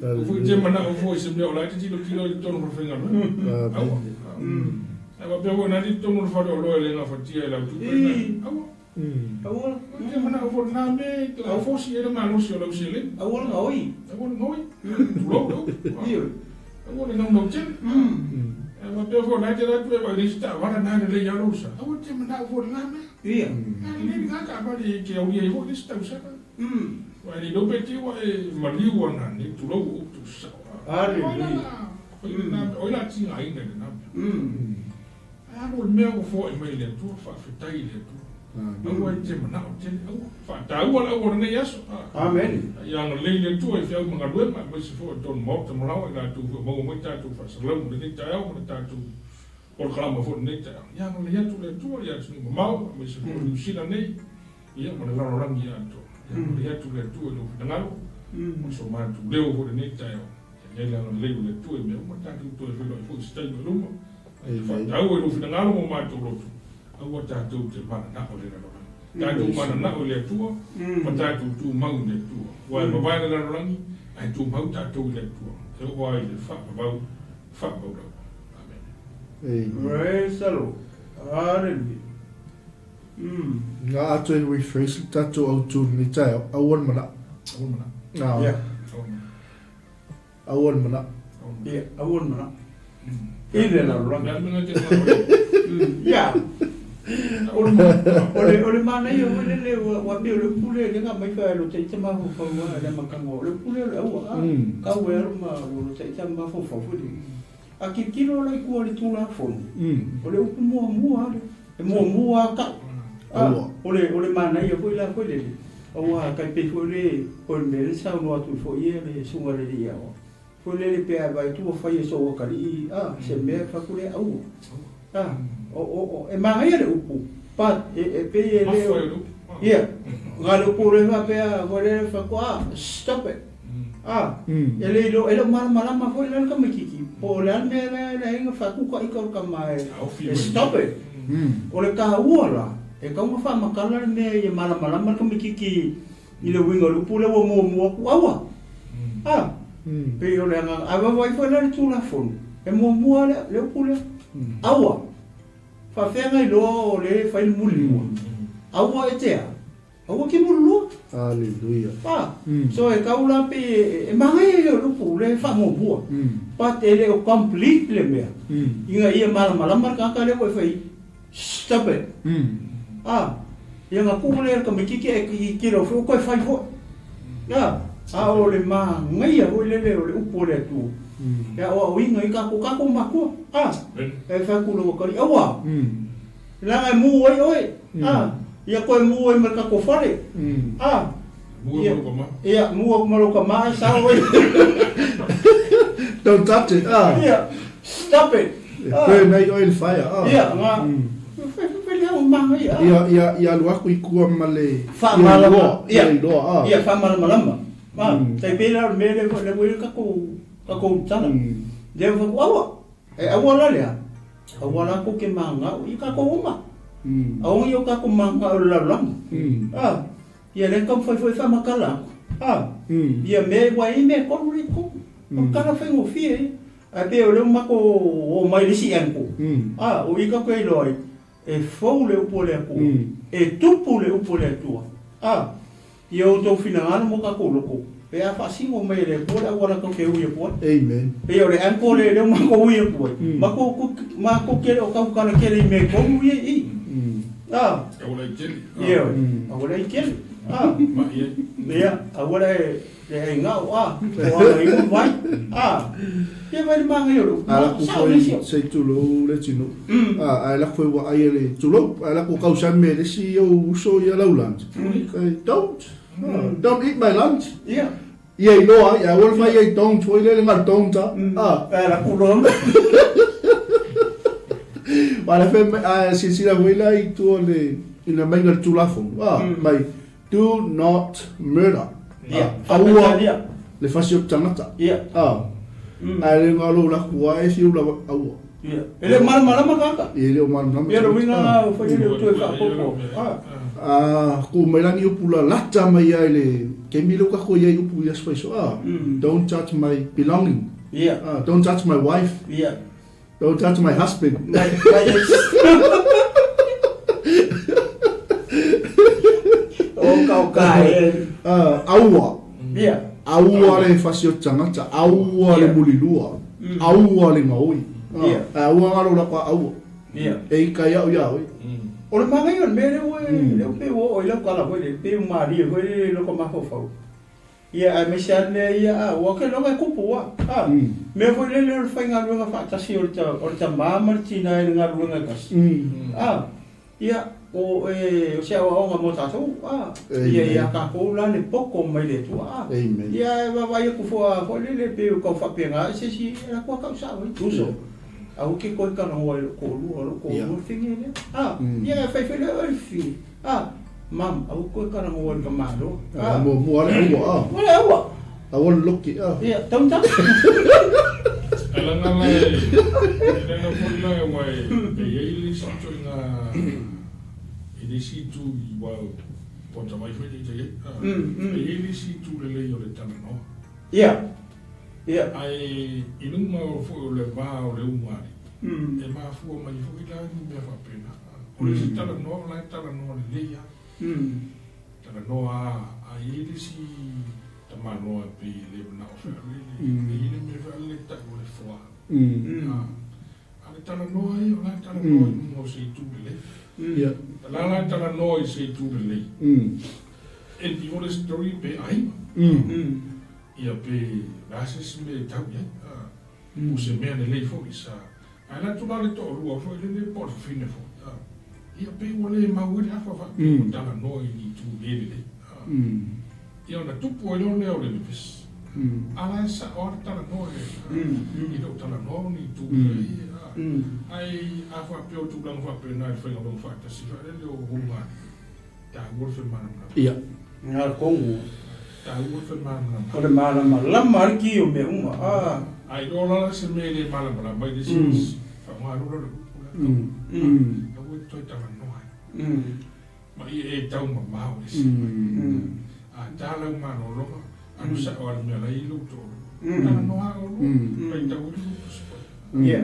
Aua foi te manao fua i se mea o la e te tilotilo i totonu o le falefaigaluega. Aua. Ae faapea foi na te i totonu o le faleoloa e le gafatia e lau tupe na. Aua. Aua. Aua te manao fua i lena mea e te fosi ai le malosi o lau seleni. Aua le gaoi. Aua le gaoi. Tulou le upu. Aua le naunau tele. Ae faapea foi o la e te alu atu e vaai i le isi taavale na e lelei lava lou sa. Aua te manao fua i lena mea. Ia. A lelei lena taavale e te aulia ai foi le isi tausaga. Aua e le iloa pe te i ua e maliu ana nei, tulou ua ou tuusao. Haleluia. O ai la tigaina i lena mea. Ae alu o le mea ua foai mai e le Atua, faafetai i le Atua. Aua e te manao tele, aua. Faataua le aua o lenei aso. Amene. Ia agalelei le Atua i feau ma galuega, aemaise foi o tonu maota ma laoa i latou foi o maua mai tatou faasalalauga i lenei taeao ma le tatou polokalama foi i lenei taeao. Ia agalelei atu le Atua i atunuu mamao, aemaise foi o Niu Sila nei, ia ma le lalolagi atoa. Ia agalelei atu le Atua i lou finagalo, ma so matou leo foi i lenei taeao. Ia i ai le agalelei o le Atua i mea uma, tatou toe feiloai foi i se taimi o luma. Ae faataua i lou finagalo ma matou loto, aua tatou te mananao i le lalolagi. Tatou mananao i le Atua, ma tatou tumau i le Atua. Aua e mavae le lalolagi, ae tumau tatou i le Atua, e oo ai i le faavavau, faavavau lava. Amene. Praise the Lord. Hallelujah. Nga atoa e rephrase le tatou autu i lenei taeao, aua le manao. Aua le manao. Yeah. Aua le manao. Ia, aua le manao. I le lalolagi. Ia. O le, o le manaia foi lele, ua pei o le upu lea lea na aumai fai lo taita mafaufau lava i le amataga, o le upu lea o le aua, a, kau e alu ma lo taita mafaufau foi lele. A tilotilo la i tua i le Tulafono, o le upu muamua lava lea, e muamua lava tau. A, o le, o le manaia foi la foi lele, aua tai pei foi le, o le mea lea na saunoa atu ai foi ia le Susuga i le Alii Aoao, foi lele pe a vaai atu ua fai e sou atalii, a, se mea e fai atu lea, aua. A, o, o, o, e manaia le upu, but e, e pei e le o, ia, na o le upu lea faapea foi lele fai atu, a, stop it. A, e le iloa, e le o malamalama foi la le tamaitiiti, po o le a le mea la e leai na faatuka ita o le tama e stop it. O le taua la, e tatau ona faamatala le mea ia malamalama le tamaitiiti i le uiga o le upu lea ua muamua atu, aua. A, pei o le agaga, a vaavaai foi la i le Tulafono, e muamua le, le upu lea, aua. Faafefea na iloa o lea e fai le mulilua? Aua e te a? Aua ke mulilua. Hallelujah. Pa. So e tau la pe e manaia ia o le upu lea e faamuamua. But e le o complete le mea. Ina ia malamalama le tagata lea ua e fai stop it. Ah, ia na tuu lea i le tamaitiiti ae tilo foi ua toe fai foi. Ah, a o le manaia foi lele o le upu a le Atua e aoaoina ai tatou, tatou matua. Ah, e fai atu i lou atalii, aua. Leaga e mu ai oe, a, ia toe mu ai ma le tatou fale, a. Mu ai ma lou tama. Ia, mu aku ma lou tama ae sao oe. Don't touch it, a. Ia, stop it. E burn ai oe i le fire, a. Ia, nga, fai lea o manaia, a. Ia, ia, ia alu aku i tua ma le, Faamalamalama. ia iloa, a. Ia, faamalamalama. A, tai pei la o le mea lea ua i ai le tatou, tatou tala. Lea ua fai atu, aua, e aua la lea. Aua latou ke mangao i kakou uma. Aua i o kakou mangao i le lalolagi. A, ia lea taumafai foi e faamatala atu. A, ia mea ua i ai mea e tolu lea i totonu. O le tala faigofie ia. Ae pei o lea ua matou oo mai i le isi angle. A, o i tatou e iloa ai, e fou le upu a le Atua. E tupu le upu a le Atua. A, Ia outou finagalo ma o tatou loto, pe a faasino mai e le Atua le auala tou te ui atu ai. Amen. Pei o le anchor lea lea ua matou ui atu ai, matou, matou te le o tautala tele i mea e tonu ia i i. A. Aua le ai tele. Ioe. Aua le ai tele. A. Mai ai. Ia, aua le, le ai gao, a. O aga i vai. A. Ia vai le manaia o le upu. A lakou foi se i tulou le atunuu. A, ae lako foi ua ai e le tulou, ae lako kau sa me le isi ou uso ia lau lunch. Ai, don't. Don't eat my lunch. Ia. Ia iloa ai, aua le fai ai don't foi lele ngal don't a. A. Ae lako loa. Aua le fai mai, a silasila foi la i tua o le, ina mai le Tulafono, a, mai, do not murder. Ia, Aua le fasi o le tagata. Ia. A. Ae le galo la kua e fiu lava aua. Ia. E le o malamalama tagata. E le o malamalama. Ia, le uiga lena ua fai ai le toe faaopoopo. A. A, ku mai la ni upu lalata mai ai le taimi lea ua tatou i ai upu i aso faiso. A. Don't touch my belonging. Ia. A, don't touch my wife. Ia. Don't touch my husband. My, my ex. O kau ka e. Aua. Ia. Aua le fasi o tagata, aua le mulilua, aua le gaoi. Ia. Aua ngalo la kwa aua. Ia. E i kai au ia oi. O le manaia o le mea lea ua lea ua pei ua oo i lau tala foi lele, pei ua malie foi lele i lota mafaufau. Ia, aemaise lava le mea ia, a, ua ke loga e kupu, a, a, mea foi lele o le faigaluega faatasi o le, o le tamā ma le tinā i le galuega e tasi. A, ia, o, e, o se aoaoga mo tatou, a, ia, ia tatou la le poto mai le Atua, a, ia, e vaavaai atu foi, foi lele pei o tau faapena ai se isi, e alu atu lava tau sao ai, uso, aua ke toe talanoa i lou toalua, o lou toalua le fine lea, a, ia, e fai foi lea oe le fine. A, Mum, aua koe talanoa i le tamaloa. A, muamua le aua, a. Mua le aua. Aua le loki, a. Ia, tau tau. Ae leaga la e, e leaga foi la aua e, e i ai le isi ituaiga, i le isi itu i aua ua atamai foi le ita i ai, a. E i ai le isi itu lelei o le talanoa. Ia, ia. Ae i luga foi o le va o le ulugalii, e mafua mai foi la ni mea faapena. O le isi talanoa o la e talanoa lelei lava. Talanoa lava, a i ai le isi tamaloa e pei e le manao fealele, e i ai le mea fealele e tau o le foa. A le talanoa ia, o la e talanoa i luga o se itu lelei. O la la e talanoa i se itu lelei, e pei o le story pe aiga. Ia pe o le a se isi mea e tau i ai. Po o se mea lelei foi sa ae alu atu la le toalua foi lele po o le fafine foi a ia pei ua le mau ai le afa faapea ua talanoa i ni itu le lelei a ia ona tupu ai loa lea o le vevesi a la e sao lava le talanoa e le o talanoa o ni itu lelei a ae a faapea o tulaga faapena i le faigaluega faatasi foi lele o ulugalii taua le femalamalama. Ia. Nga kongu. Taua le femalamalama. O le malamalama lava le ki o mea uma. A. A iloa la la se mea e le malamalama ai le isi isi, faaaoga loa le upu lea tau. Aua e te toe talanoa ai. Ma ia e tau mamao i le isi mea. A ta lau malologa, alu sao lava i le mea la e i ai lou toalua. Talanoa lava oulua, faitau ai le lua Tusi Paia.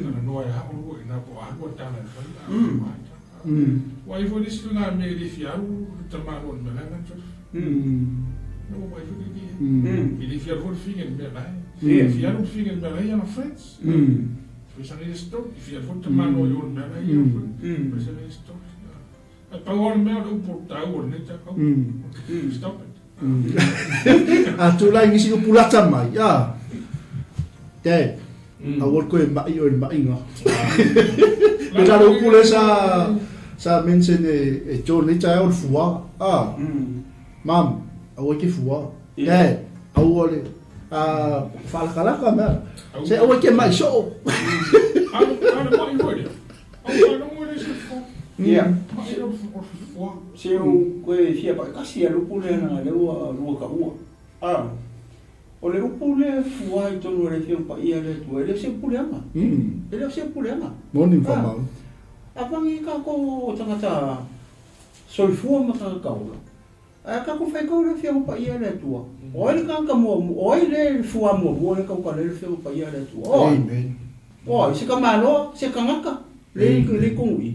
Talanoa ai lava oulua i ina po o a lua tala e fai, a o lua lava tala. Ua ai foi le isi faiga mea e le fia alu le tamaloa i le mea la e latou. Na ua vaai foi le E le fia alu foi le fine i le mea la e. E fia alu le fine i le mea la e i ana friends. Fai sana ia story. E fia alu foi le tamaloa i o i le mea la e i ana friends. Fai sana ia story. Ae pau lava le mea o le upu taua o lenei taeao. Stop it. A tulai nisi upu lata mai, a. Dad, aua le koe ma'i oe i le ma'iga. Pe na o le upu lea sa, sa mention e, e John nei taeao o le fuā. A. Mum, aua e te fuā. Dad, aua le, a, faalakalaka mea. Se aua e te ma'i soo. A le ma'i foi lea. Ia, se ou koe fia paʻikasi a le upu lea leaga lea ua lua taua. A, o le upu lea fua i totonu o le Afioga Paia a le Atua, e le o se upu leaga. E le o se upu leaga. Moni ma faamaoni. A pagi tatou o tagata soifua ma tagata ola, ae a tatou faitau i le Afioga Paia a le Atua, o ai le tagata muamua, o ai le fua muamua lea e tautala ai le Afioga Paia a le Atua? O ai? Amen. O ai, se tamaloa, se tagata, le le tonu i.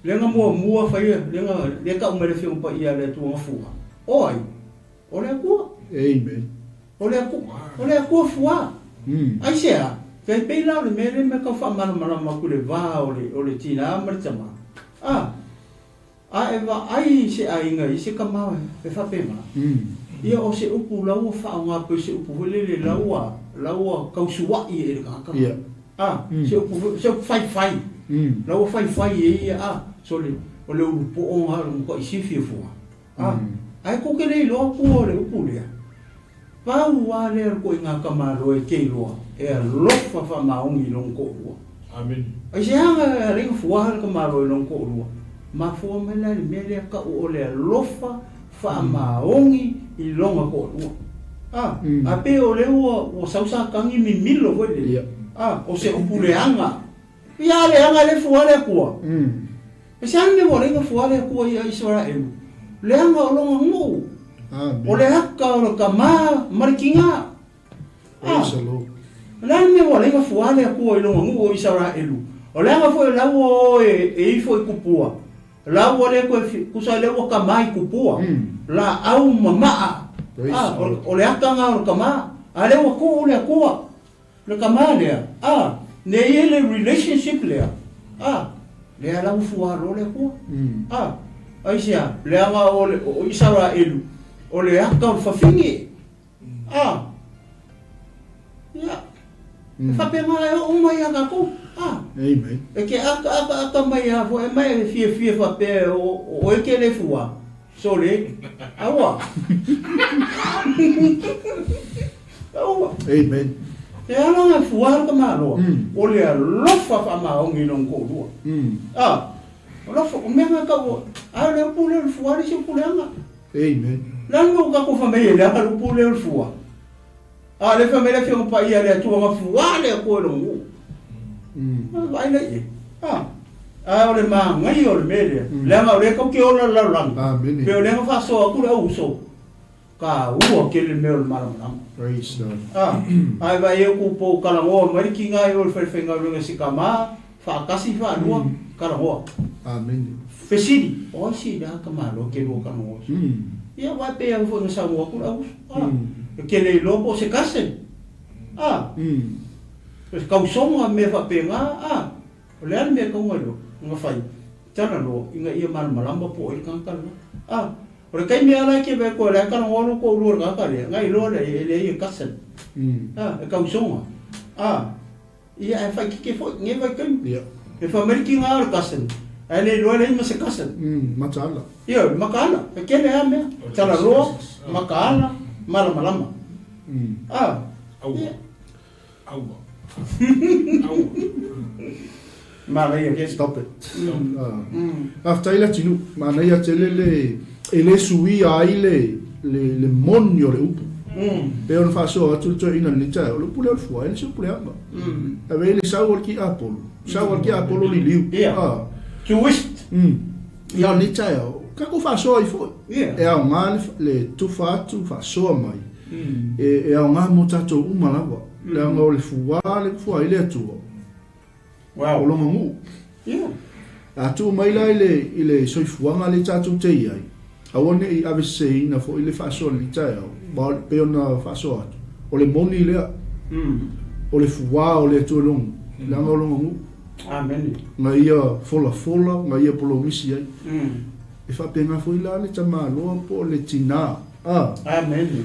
Le na muamua faia, le na le tau mai le Afioga Paia a le Atua na fua. O ai? O le Atua. Amen. O le Atua, o le Atua fua. Aisea? Tai pei la o le mea lea me tau faamalamalama atu i le va o le o le tinā ma le tamā. A, a e vaai i se aiga i se tama e faapena, ia o se upu la ua faaaoga pei o se upu foi lele la ua, la ua tausua'i e le tagata. A, se upu foi, se upu faifai, la ua faifai e ia, a, sole, o le ulu po'o lena o le matuai sifi e fua. A, ae tou te le iloa tua o le upu lea. Pau lava lea o le ituaiga tamaloa e te iloa e alofa faamaoni i lona toalua. Amene. Aisea e ala ai ona fua le tamaloa i lona toalua? Mafua mai la i le mea lea tau o le alofa faamaoni i lona toalua. A, a pei o lea ua, ua sau Satani mimilo foi lele. A, o se upu leaga. Ia a leaga le fua le Atua. E se a le mea ua ala ai ona fua le Atua ia Isaraelu? Leaga o lona nuu. O le aka o le tama ma le tiga. A, o le a le mea ua ala ai ona fua le Atua i lona nuu o Isaraelu? O leaga foi o la ua o e ifo i kupua. La ua le toe tusa lea ua tama i kupua. Laau ma maa. A, o le aka na o le tama. A lea ua tuu le Atua. Le tama lea, a, ne i ai le relationship lea, a, lea la ua fua loa le Atua. A, aisea, leaga o le, o Isaraelu, o le ata o le fafine. A, ia, e faapena e oo mai ia tatou. A, Amen. e te ata ata ata mai lava foi, ma e fiafia faapea o oe te le fua. Sole, aua. Aua. Amen. E ala ona fua le tamaloa, o le alofa faamaoni i lona toalua. A, alofa, o mea na tau, a o le upu lea o le fua le isi upu leaga. Amen. Le a le mea ua tatou fai mai ai leaga le upu lea o le fua? A o lea fai mai le Afioga Paia a le Atua na fua le Atua i lona nuu. Vaai la i ai. A, a o le manaia o le mea lea, leaga o lea tou te ola i le lalolagi, pei o lea na faasoa atu le au uso, taua tele le mea o le malamalama. Praise God. A, ae vaai atu po o talanoa mai le tiga i o i le falefaigaluega i se tama, faatasi, faalua, talanoa. Amene. Fesili, o ai se la tamaloa ke lua talanoa? Ia, aua e pei lava foi ona saunoa atu le au uso. A, e te le iloa po o se cousin. A, o se tausoga ma mea faapena, a, o le a le mea e tatau ona iloa, ona fai, talanoa ina ia malamalama po o ai le tagata lena. A, o le taimi lava la e te vaai atu ai o la e talanoa lou toalua i le tagata lea, ona iloa lea e leai e cousin. A, e tausoga. A, ia, ae faititi foi i lenei vaitaimi. Ia. E fai mai le tiga o le cousin, ae le iloa e leai ma se cousin. Mataala. Ioe, mataala, e tele lava mea. Talaloa, mataala, malamalama. A, Aua. Aua. Aua. Manaia tele. Stop it. Faafetai le atunuu. Manaia tele le e le suia ai le le le moni o le upu. Pei ona faasoa atu le toeaina i lenei taeao, o le upu lea o le fua, e le se upu leaga. Ave ai le sau o le kiapolo, sau a le kiapolo liliu. Ia. Twist. Ia o lenei taeao, tatou faasoa ai foi. E aoga le tufa atu, faasoa mai. E aoga mo tatou uma lava. Leaga o le fua le fua ai le Atua. Wow. O lona nuu. Yeah. A tuu mai la i le soifuaga lea tatou te i ai, aua ne i aveseseina foi le faasoa i lenei taeao, aua e pei ona faasoa atu, o le moni lea, o le fuā o le Atua i lona nuu, leaga o lona nuu. Amene. Na ia folafola, na ia polomisi ai. E faapena foi la le tamaloa po o le tinā. A. Amene.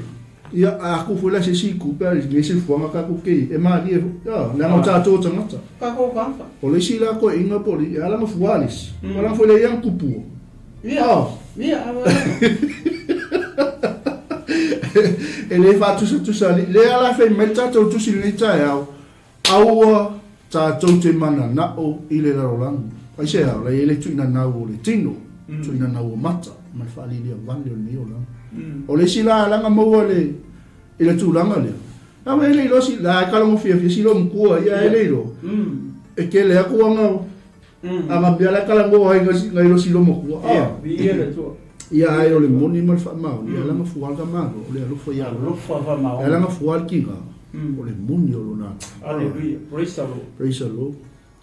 Ia, a aku foi la se isi itu pe a lenei soifuaga tatou te i, e malie foi, a, leaga o tatou o tagata. Tatou tagata. O le isi la toeaiina po o le, e ala ona fua le isi, mm. ala foi le ia ona tupua. Ia, a. Ia, a. E le faatusatusa alii. Lea la fai mai le tatou tusi i lenei taeao, aua tatou te mananao i le lalolagi. Aisea, o la e i ai le tuuinanau o le tino, tuuinanau o mata, ma le faalilia vale o lenei olaga. O le isi la alaga maua i le, i le tulaga lea, aua e le iloa si, la e kalago fiafia si lou matua ia e le iloa. E tele atu aga, aga mea la e kalagoa ai nai lo si lou matua. Ia, viia le Atua. Ia, ae o le moni ma le faamaoni, e ala ona fua le tamaloa, o le alofa ia Alofa faamaoni. E ala ona fua le tiga, o le moni o lona alofa. Hallelujah. Praise the Lord. Praise the Lord.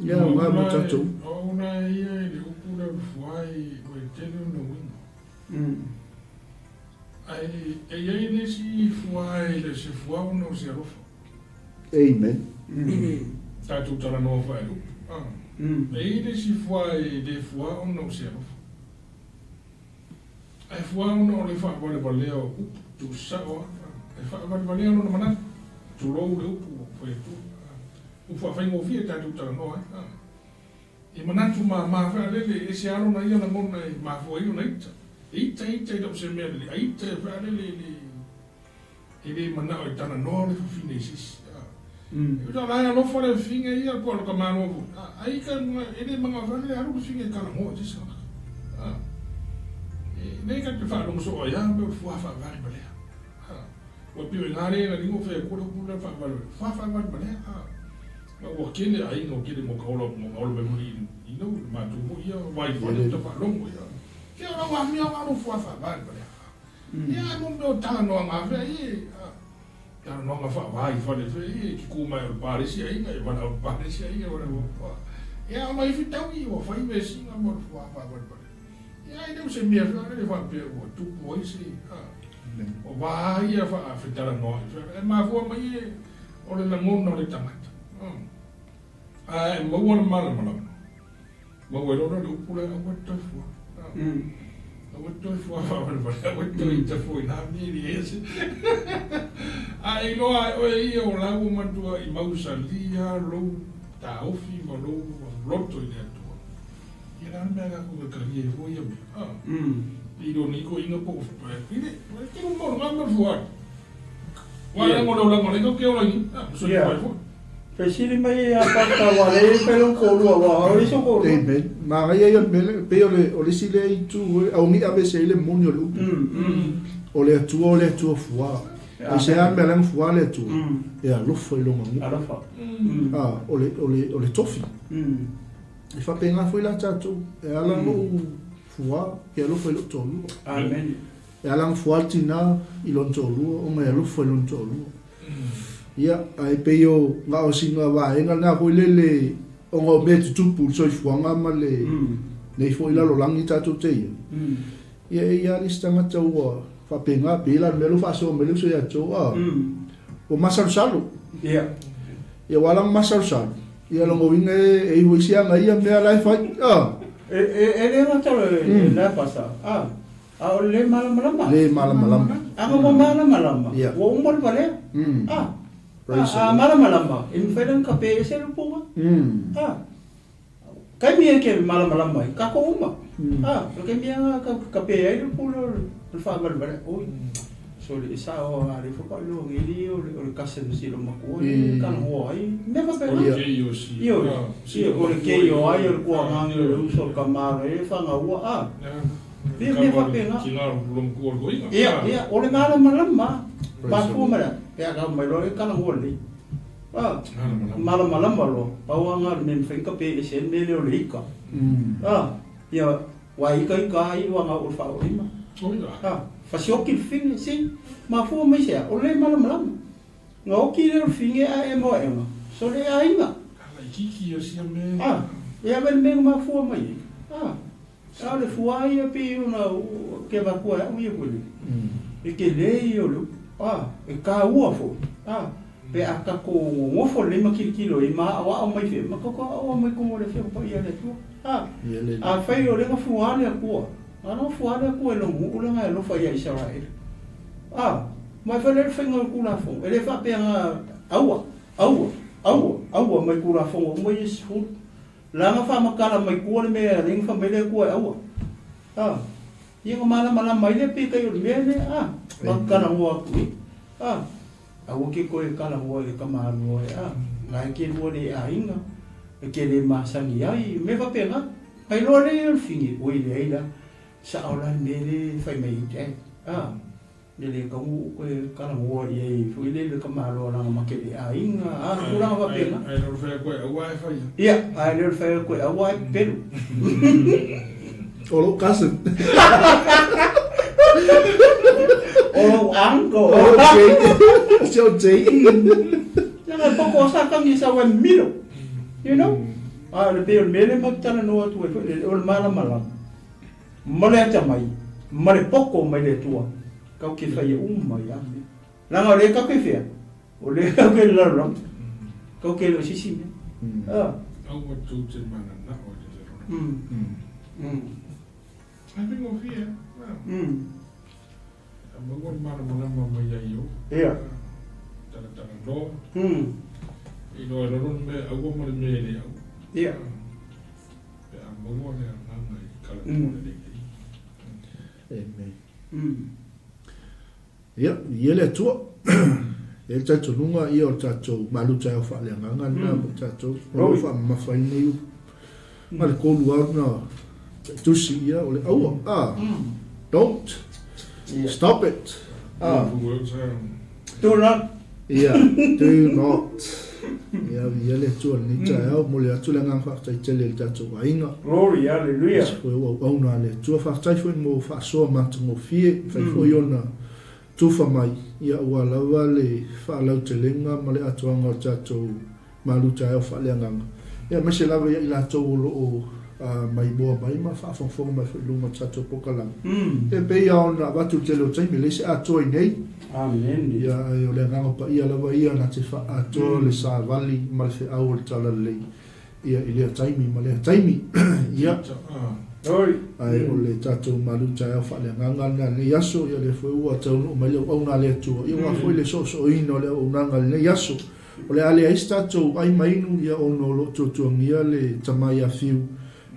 Ia, o ngā mo tatou. O au la ia i le upu lea o le fua i ua e tele ona uiga. Ae e i ai le isi fua e le o se fua ona o se alofa. Amen. Tatou talanoa faaiupu. E i ai le isi fua e le fua ona o se alofa. Ae fua ona o le faavalevalea o upu, tuusao lava. E faavalevalea lona manatu, tulou le upu ua fai atu. Upu faafaigofie tatou talanoa ai. I manatu mama fealele, e ese lava lona ia lagona e mafua ai ona ita. E ita ita i le o se mea lelei, a ita e fealele e le, e le manao e talanoa le fafine i se isi. E usa la e alofa le fafine ia po o le tamaloa foi, a ita e le manao fealele e alu le fafine e talanoa i se isi tagata. E le ka te faalogo soo ai lava mea o le fua faavalevalea. Ua pei o i ina lea e ligo fai atu le upu lea faavalevalea, fua faavalevalea. Ma ua tele aiga ua tele mo ka ola mo ka ola mai foi i lou i matou foi ia vai fale ta faalogo ia. Ke o lau amia o alo fua faavalevalea. Ia ai mo mea o talanoaga afea ie, talanoaga faava i fale fea ie, ki ku mai o le pa le isi aiga, e valaau le pa le isi aiga, valaau. Ia ona i fetaui ua fai vesiga mo le fua faavalevalea. Ia e le o se mea fea le faapea ua tupu ai se, o va ia faafetalanoa'i fea, e mafua mai e o le lagona o le tagata. A e maua le malamalama, maua ai loa lea o le upu lea, aua e te toe fua. Aua e te toe fua faavalevalea, aua e te toe ita fua i na mea e leai se. A e iloa lava e oe ia o la ua matuai mausalia lou taofi ma lou loto i le Atua. Ia le a le mea tatou te talia ai fua ia mea? A. I lo nei toeaina po o i le te luma o lena mea o le fua atu. Ua leaga o le olaga o lea tatou te ola ai nei. A, soifua ai foi. Fesili mai ia Pasta ua le i fai lou toalua ua o le isi o toalua. Amen. Manaia ia o le mea lea, pei o le o le isi lea itu au ni aveese ai le moni o le upu. O le Atua o le Atua fua. Aisea mea leaga fua le Atua, e alofa i lona nuu. Alofa. A, o le o le o le tofi. E faapena foi la tatou, e ala ona ou fua ke alofa i lou toalua. Amen. E ala ona fua le tinā i lona toalua ona e alofa i lona toalua. Ia, ae pei o na o sina vaega lena foi lele ona o mea e tutupu i le soifuaga ma le nei foi lalolagi tatou te i ai. Ia e i ai lava le isi tagata ua faapena, pei la le mea lea ua faasoa mai le uso ia te oe, a, ua masalosalo. Ia. Ia ua ala ona masalosalo, ia lona uiga e iho i isi aga ia mea la e fai, a. E le gata o le pasa, a, a o le le malamalama. Le malamalama. Aga ua malamalama, ua uma le valea, a. A malamalama, e mafai la ona kape ese le upuga. A, taimi e ke malamalama ai, tatou uma. A, o le taimi lava tatou te kape ai le upu lea o le faavalevale. Oi, sole e sao lava le faapailoa nei le o le cousin o si loomatua lea e talanoa ai. Mea faapena. Ioe, o le kei o ai, o le tuagaga o le uso o le tama o le fanau a. Pei o mea faapena. Ia, ia, o le malamalama, mafua mai le a? Pe a tau mai loa le talanoa lelei. A, malamalama loa, pau lava lena o le mea e mafai ona tape ese ai le mea lea o le ika. A, ia, aua e ika ika lava iu ana oo i le faaoolima. A, fasioki le fine, si, mafua mai se a? O le malamalama. Na oki lea o le fine ae e moeaga, so le aiga. A, e ave le mea na mafua mai ai. A. A o le fua ia pei ona ke avatua e au ia foi lele. E tele ia o le upu, a, e taua foi, a, pe a tatou nonofo lelei ma tilotilo i ai ma aoao mai fea, ma tatou aoao mai totonu o le Afioga Paia a le Atua. A, afai o lea na fua le Atua, a na fua le Atua i lona nuu lea na e alofa ia Isaraelu. A, ma e fai lea le faiga o le Tulafono, e le faapea na aua, aua, aua, aua mai Tulafono uma ia se 10. Leaga faamatala mai tua le mea e alai na fai mai le Atua e aua. A, ia na malamalama ai lea peitai o le mea lea, a, ma talanoa atu i ai. A, aua ke toe talanoa i le tamaloa e, a, la e te lua le aiga, e te le masani ai, mea faapena. Na iloa lea o le fine, oi leai la, sao la le mea lea e fai mai ai dad, a. E le tau ou toe talanoa i ai foi lele le tamaloa leaga ma te le aiga, a tulaga faapena. Ae le o le fai atu e aua e faia. Ia, ae le o le fai atu e aua e pepelu. O lou cousin. O lou uncle. Okay. Si ou Jay. Leaga e poko sa tangi sa e milo. You know? A o le pei o le mea lea matou te talanoa atu ai foi lele, o le malamalama. Ma le atamai, ma le poto mai le Atua, kau ke whaia uma mai a mea. Leaga o lea kau ke whea, o lea kau ke lalolagi, kau ke le o sisi mea. Ah. Aua tou te mananao i le lalolagi. Ai faigofie, ah. A maua le malamalama mai ai i o. Ia. Talatalanoa. Iloa e lalo le mea aua ma le mea e le aua. Ia. Pe a maua le agaga i talanoa lelei ai. Amen. Ia, i e le Atua. E le talitonuga ia o le tatou malu taeao faaleagaga lena mo tatou. O lo o faamamafa ai nei upu. Ma le kolu lava ona tusi ia o le aua. Ah, don't. Stop it. Ah. Do not. Ia, do not. Ia, ia le Atua lenei taeao, momoli atu le agaga faafetai tele i le tatou aiga. Glory, hallelujah. Aemaise foi o auauna a le Atua. Faafetai foi mo faasoa matagofie, mafai foi ona tufa mai, ia aua lava le faalautelega ma le atoaga o le tatou malu taeao faaleagaga, ia aemaise lava ia i latou o lo o maimoa mai ma faafogafoga mai foi i luga o le tatou polokalame. E pei lava ona avatu i le tele o taimi, e leai se atoa i nei. Amen. Ia, ae o le agaga paia lava ia na te faaatoa le savali ma le feau o le Talalelei ia i lea taimi ma lea taimi. Ia, ae o le tatou malu taeao faaleagaga lena i lenei aso, ia lea foi ua taunuu mai le auauna a le Atua, ia aua foi le soosooina o le auaunaga i lenei aso. O le a leai se tatou ai ma inu ia ona o lo o tuatuagia le tama ia Fiu,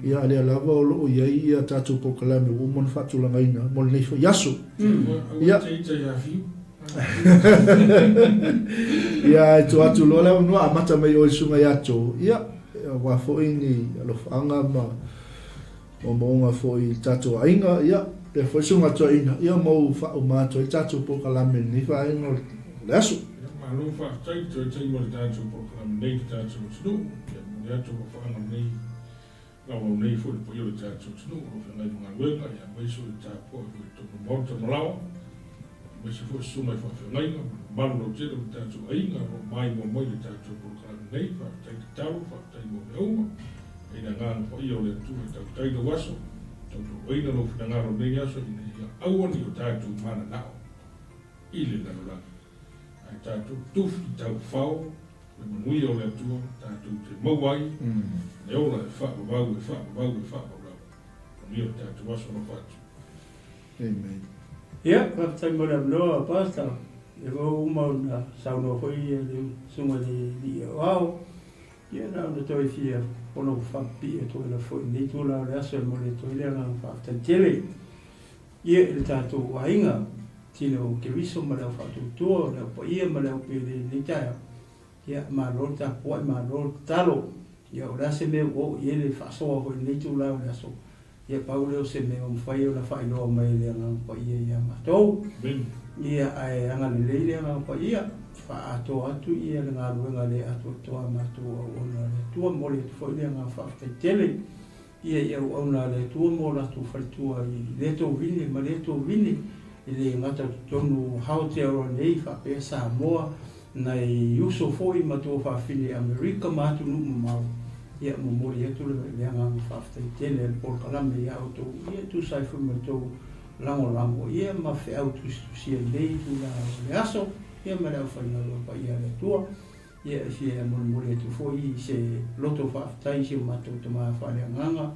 ia a lea lava o lo o i ai ia tatou polokalame ua uma ona faatulagaina mo lenei foi aso. Ia. Ia ae tuu atu loa le avanoa amata mai oe Susuga ia Joe, ia aua foi ni alofaaga ma moomooga foi i le tatou aiga, ia pea foi Susuga Toeaina, ia ma ua faauma atu ai le tatou polokalame i lenei vaega o le aso. Ia malo faafetai i le toe taimi o le tatou polokalame nei i le tatou atunuu, ia momoli atu alofaaga lenei laulau nei foi i le paia o le tatou atunuu o lo o feagai ma galuega, ia aemaise o le tapuai foi i totonu o maota ma laoa, aemaise foi o susuga i faafeagaiga ma le mamalu lautele o le tatou aiga o lo o maimoa mai i le tatou polokalame nei. Faafetai tatalo, faafetai mo mea uma. E i le Agaga Paia o le Atua e tautai lou aso, tautoaina lou finagalo i lenei aso ina ia aua ne i o tatou mananao i le lalolagi, ae tatou tufi taufao le manuia o le Atua tatou te maua ai le ola e faavavau, e faavavau, e faavavau lava. Manuia lo tatou aso alofa atu. Amen. Ia, faafetai mo le avanoa, Pastor. Lea foi ua uma ona saunoa foi le Susuga i le Alii Aoao, ia na ona toe fia fono faapipii atu ai lava foi i lenei itula o le aso e momoli atu ai le agaga faafetai tele ia i le tatou aiga, tino o Keriso ma le au faatuatua, o le au paia ma le au pele i lenei taeao. Ia, malo le tapuai, malo le tatalo. Ia, o le a se mea ua oo i ai le faasoa foi i lenei itula o le aso, Ia pau lea o se mea ua mafai ona faailoa mai e le Agaga Paia ia matou. Ia ae agalelei le Agaga Paia, faaatoa atu ia le galuega le atoatoa a matou auauna a le Atua. Momoli atu foi le agaga faafetai tele ia i auauna a le Atua mo latou faletua i lea tovine ma lea tovine, e le gata o totonu o Aotearoa nei faapea Samoa, Nai uso foi ma tuafafine i Amerika ma atunuu mamao, ia momoli atu le agaga faafetai tele a le polokalame ia outou ia e tusa ai foi ma le tou lagolago ia ma feau tusitusia i lenei itula o le aso ia ma le aufaigaluega paia a le Atua. Ia e fia molimoli atu foi se loto faafetai i si o matou tama faaleagaga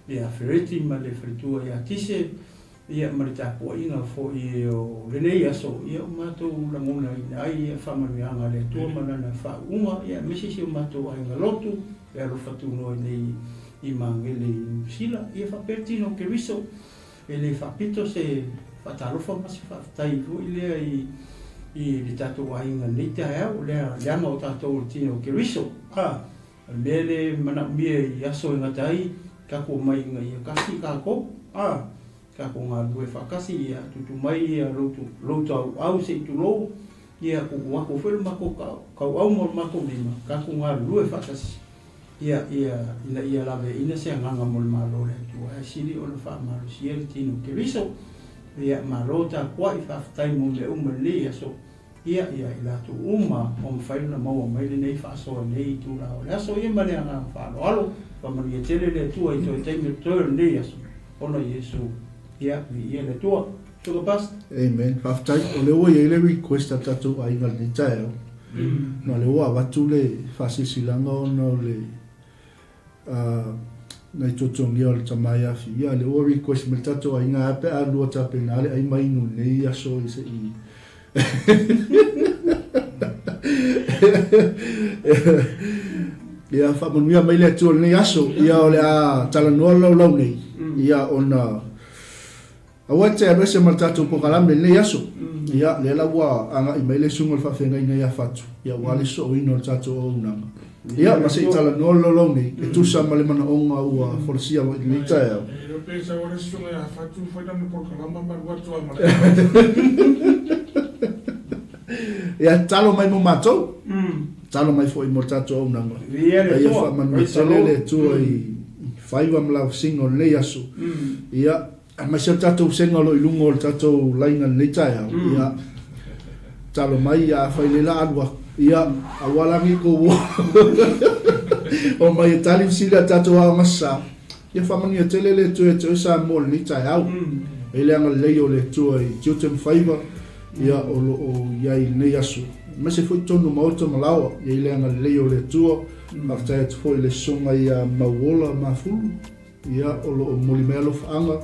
ia Fereti ma le faletua ia Tise, Ia, ma le tapuaiga foi o lenei aso, ia ua matou lagonaina ai ia faamanuiaga a le Atua ma Lana faauuga, ia aemaise si o matou aiga lotu e alofa tunoa i nei i Magele i Niu Sila. Ia faapea le tino o Keriso, e le faapito se faatalofa ma se faafetai foi lea i i le tatou aiga i lenei taeao, lea leaga o tatou o le tino o Keriso. A, o le mea le manaomia i aso e gata ai, tatou omai ina ia kasi tatou, a, tatou galulue faatasi, ia tutu mai ia lou tauau se i tulou, ia tutu atu foi le matou tauau ma le matou lima, tatou galulue faatasi, ia, ia, ina ia laveaiina se agaga mo le Malo o le Atua, ae sili ona faamalosia le tino o Keriso. Ia, malo tapuai, faafetai mo mea uma i lenei aso. Ia, ia i latou uma ua mafai ona maua mai lenei faasoa i lenei itula o le aso, ia ma le agaga faaaloalo, faamanuia tele le Atua i toe taimi o totoe o lenei aso, ona o Iesu. Ia, viia le Atua. Suka Pastor. Amen. Faafetai. O lea ua i ai le request a le tatou aiga i lenei taeao. Ma o lea ua avatu le faasilasilaga ona o le nai totogia o le tama ia Fia, lea ua request mai le tatou aiga ae a pe a lua tapena le ai ma inu i lenei aso i se i Ia faamanuia mai le Atua i lenei aso. Ia o le a talanoa le laulau nei. Ia ona Aua e te alu ese ma le tatou polokalame i lenei aso. Ia, lea la ua agai mai le susuga o le faafeagaiga ia Fatu, ia aua le sooina o le tatou auaunaga. Ia, ma se i talanoa le laulau nei, e tusa ma le manaoga ua folasia mai i lenei taeao. E iloa pe sau le susuga ia Fatu fai lana polokalama ma alu atu lava ma le aiga. Ia, tatalo mai mo matou. Tatalo mai foi mo le tatou auaunaga. Viia le Ia Atua. faamanuia Praise the tele Lord. le Atua i faiva ma lavasiga o lenei aso. Ia, Aemaise o le tatou sega o lo o i luga o le tatou laina i lenei taeao, ia, talo mai, ia, afai le la alu aku, ia, aua la nei kou o mai e tali fesili a tatou aoga sa, ia faamanuia tele le Atua ia te oe Samoa i lenei taeao. E i le agalelei o le Atua i tiute ma faiva, ia, o lo o i ai i lenei aso. Aemaise foi totonu o maota ma laoa, ia i le agalelei o le Atua, faafetai atu foi i le Susuga ia Mauola Mafulu, Ia, o lo o momoli mai alofaaga,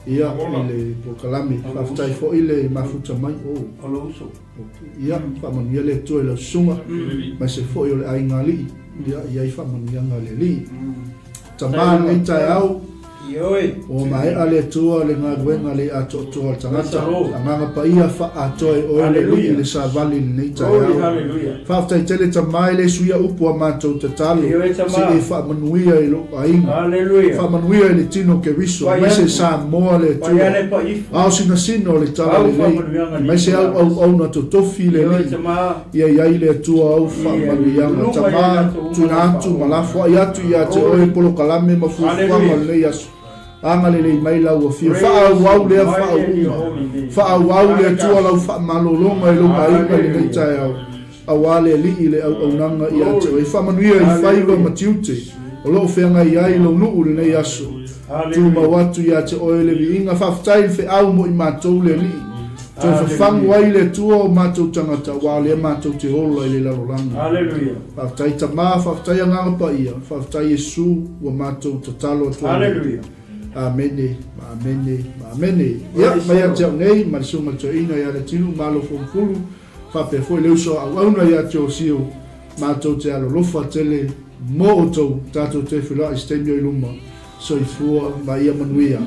ia, i le polokalame. Faafetai foi le mafuta mai. Oh. O lou uso. Ia, faamanuia le Atua i lau susuga, aemaise foi o le aiga alii. Ia, i ai faamanuiaga a le Alii. Tama lenei taeao, Ioe. Ua maea le Atua le galuega le atoatoa o le tagata. Agaga Paia faaatoa e oe le Alii i le savali i lenei taeao. Faafetai tele Tama e le suia upu a matou tatalo se i e faamanuia i lou aiga. Faamanuia i le tino o Keriso aemaise Samoa le Atua. Ao sinasina o le tala lelei aemaise au auauna totofi le Alii. Ia i ai le Atua au faamanuiaga. Tama, tuina atu ma lafoai atu ia te oe polokalame ma fuafuaga o lenei aso. Agalelei mai lau afio. Faaauau lea faauuga. Faaauau le Atua lau faamalologa i lou aiga i lenei taeao, aua le Alii i le auaunaga ia te oe. Faamanuia i faiva ma tiute o lo o feagai ai lou nuu i lenei aso. Tumau atu ia te oe le viiga. Faafetai i le feau mo i matou le Alii. Toe fafagu ai le Atua o matou tagata aua o lea matou te ola i le lalolagi. Faafetai Tama, faafetai Agaga Paia, faafetai Iesu ua matou tatalo atu ai nei. Amene ma amene ma amene. Ia, mai ia te au nei ma le Susuga i le Toeaina ia Leatinuu Malo Fomufulu, faapea foi le uso a auauna ia te Osio, matou te alolofa tele mo outou, tatou toe feiloai i se taimi o i luma. Soifua ma ia manuia.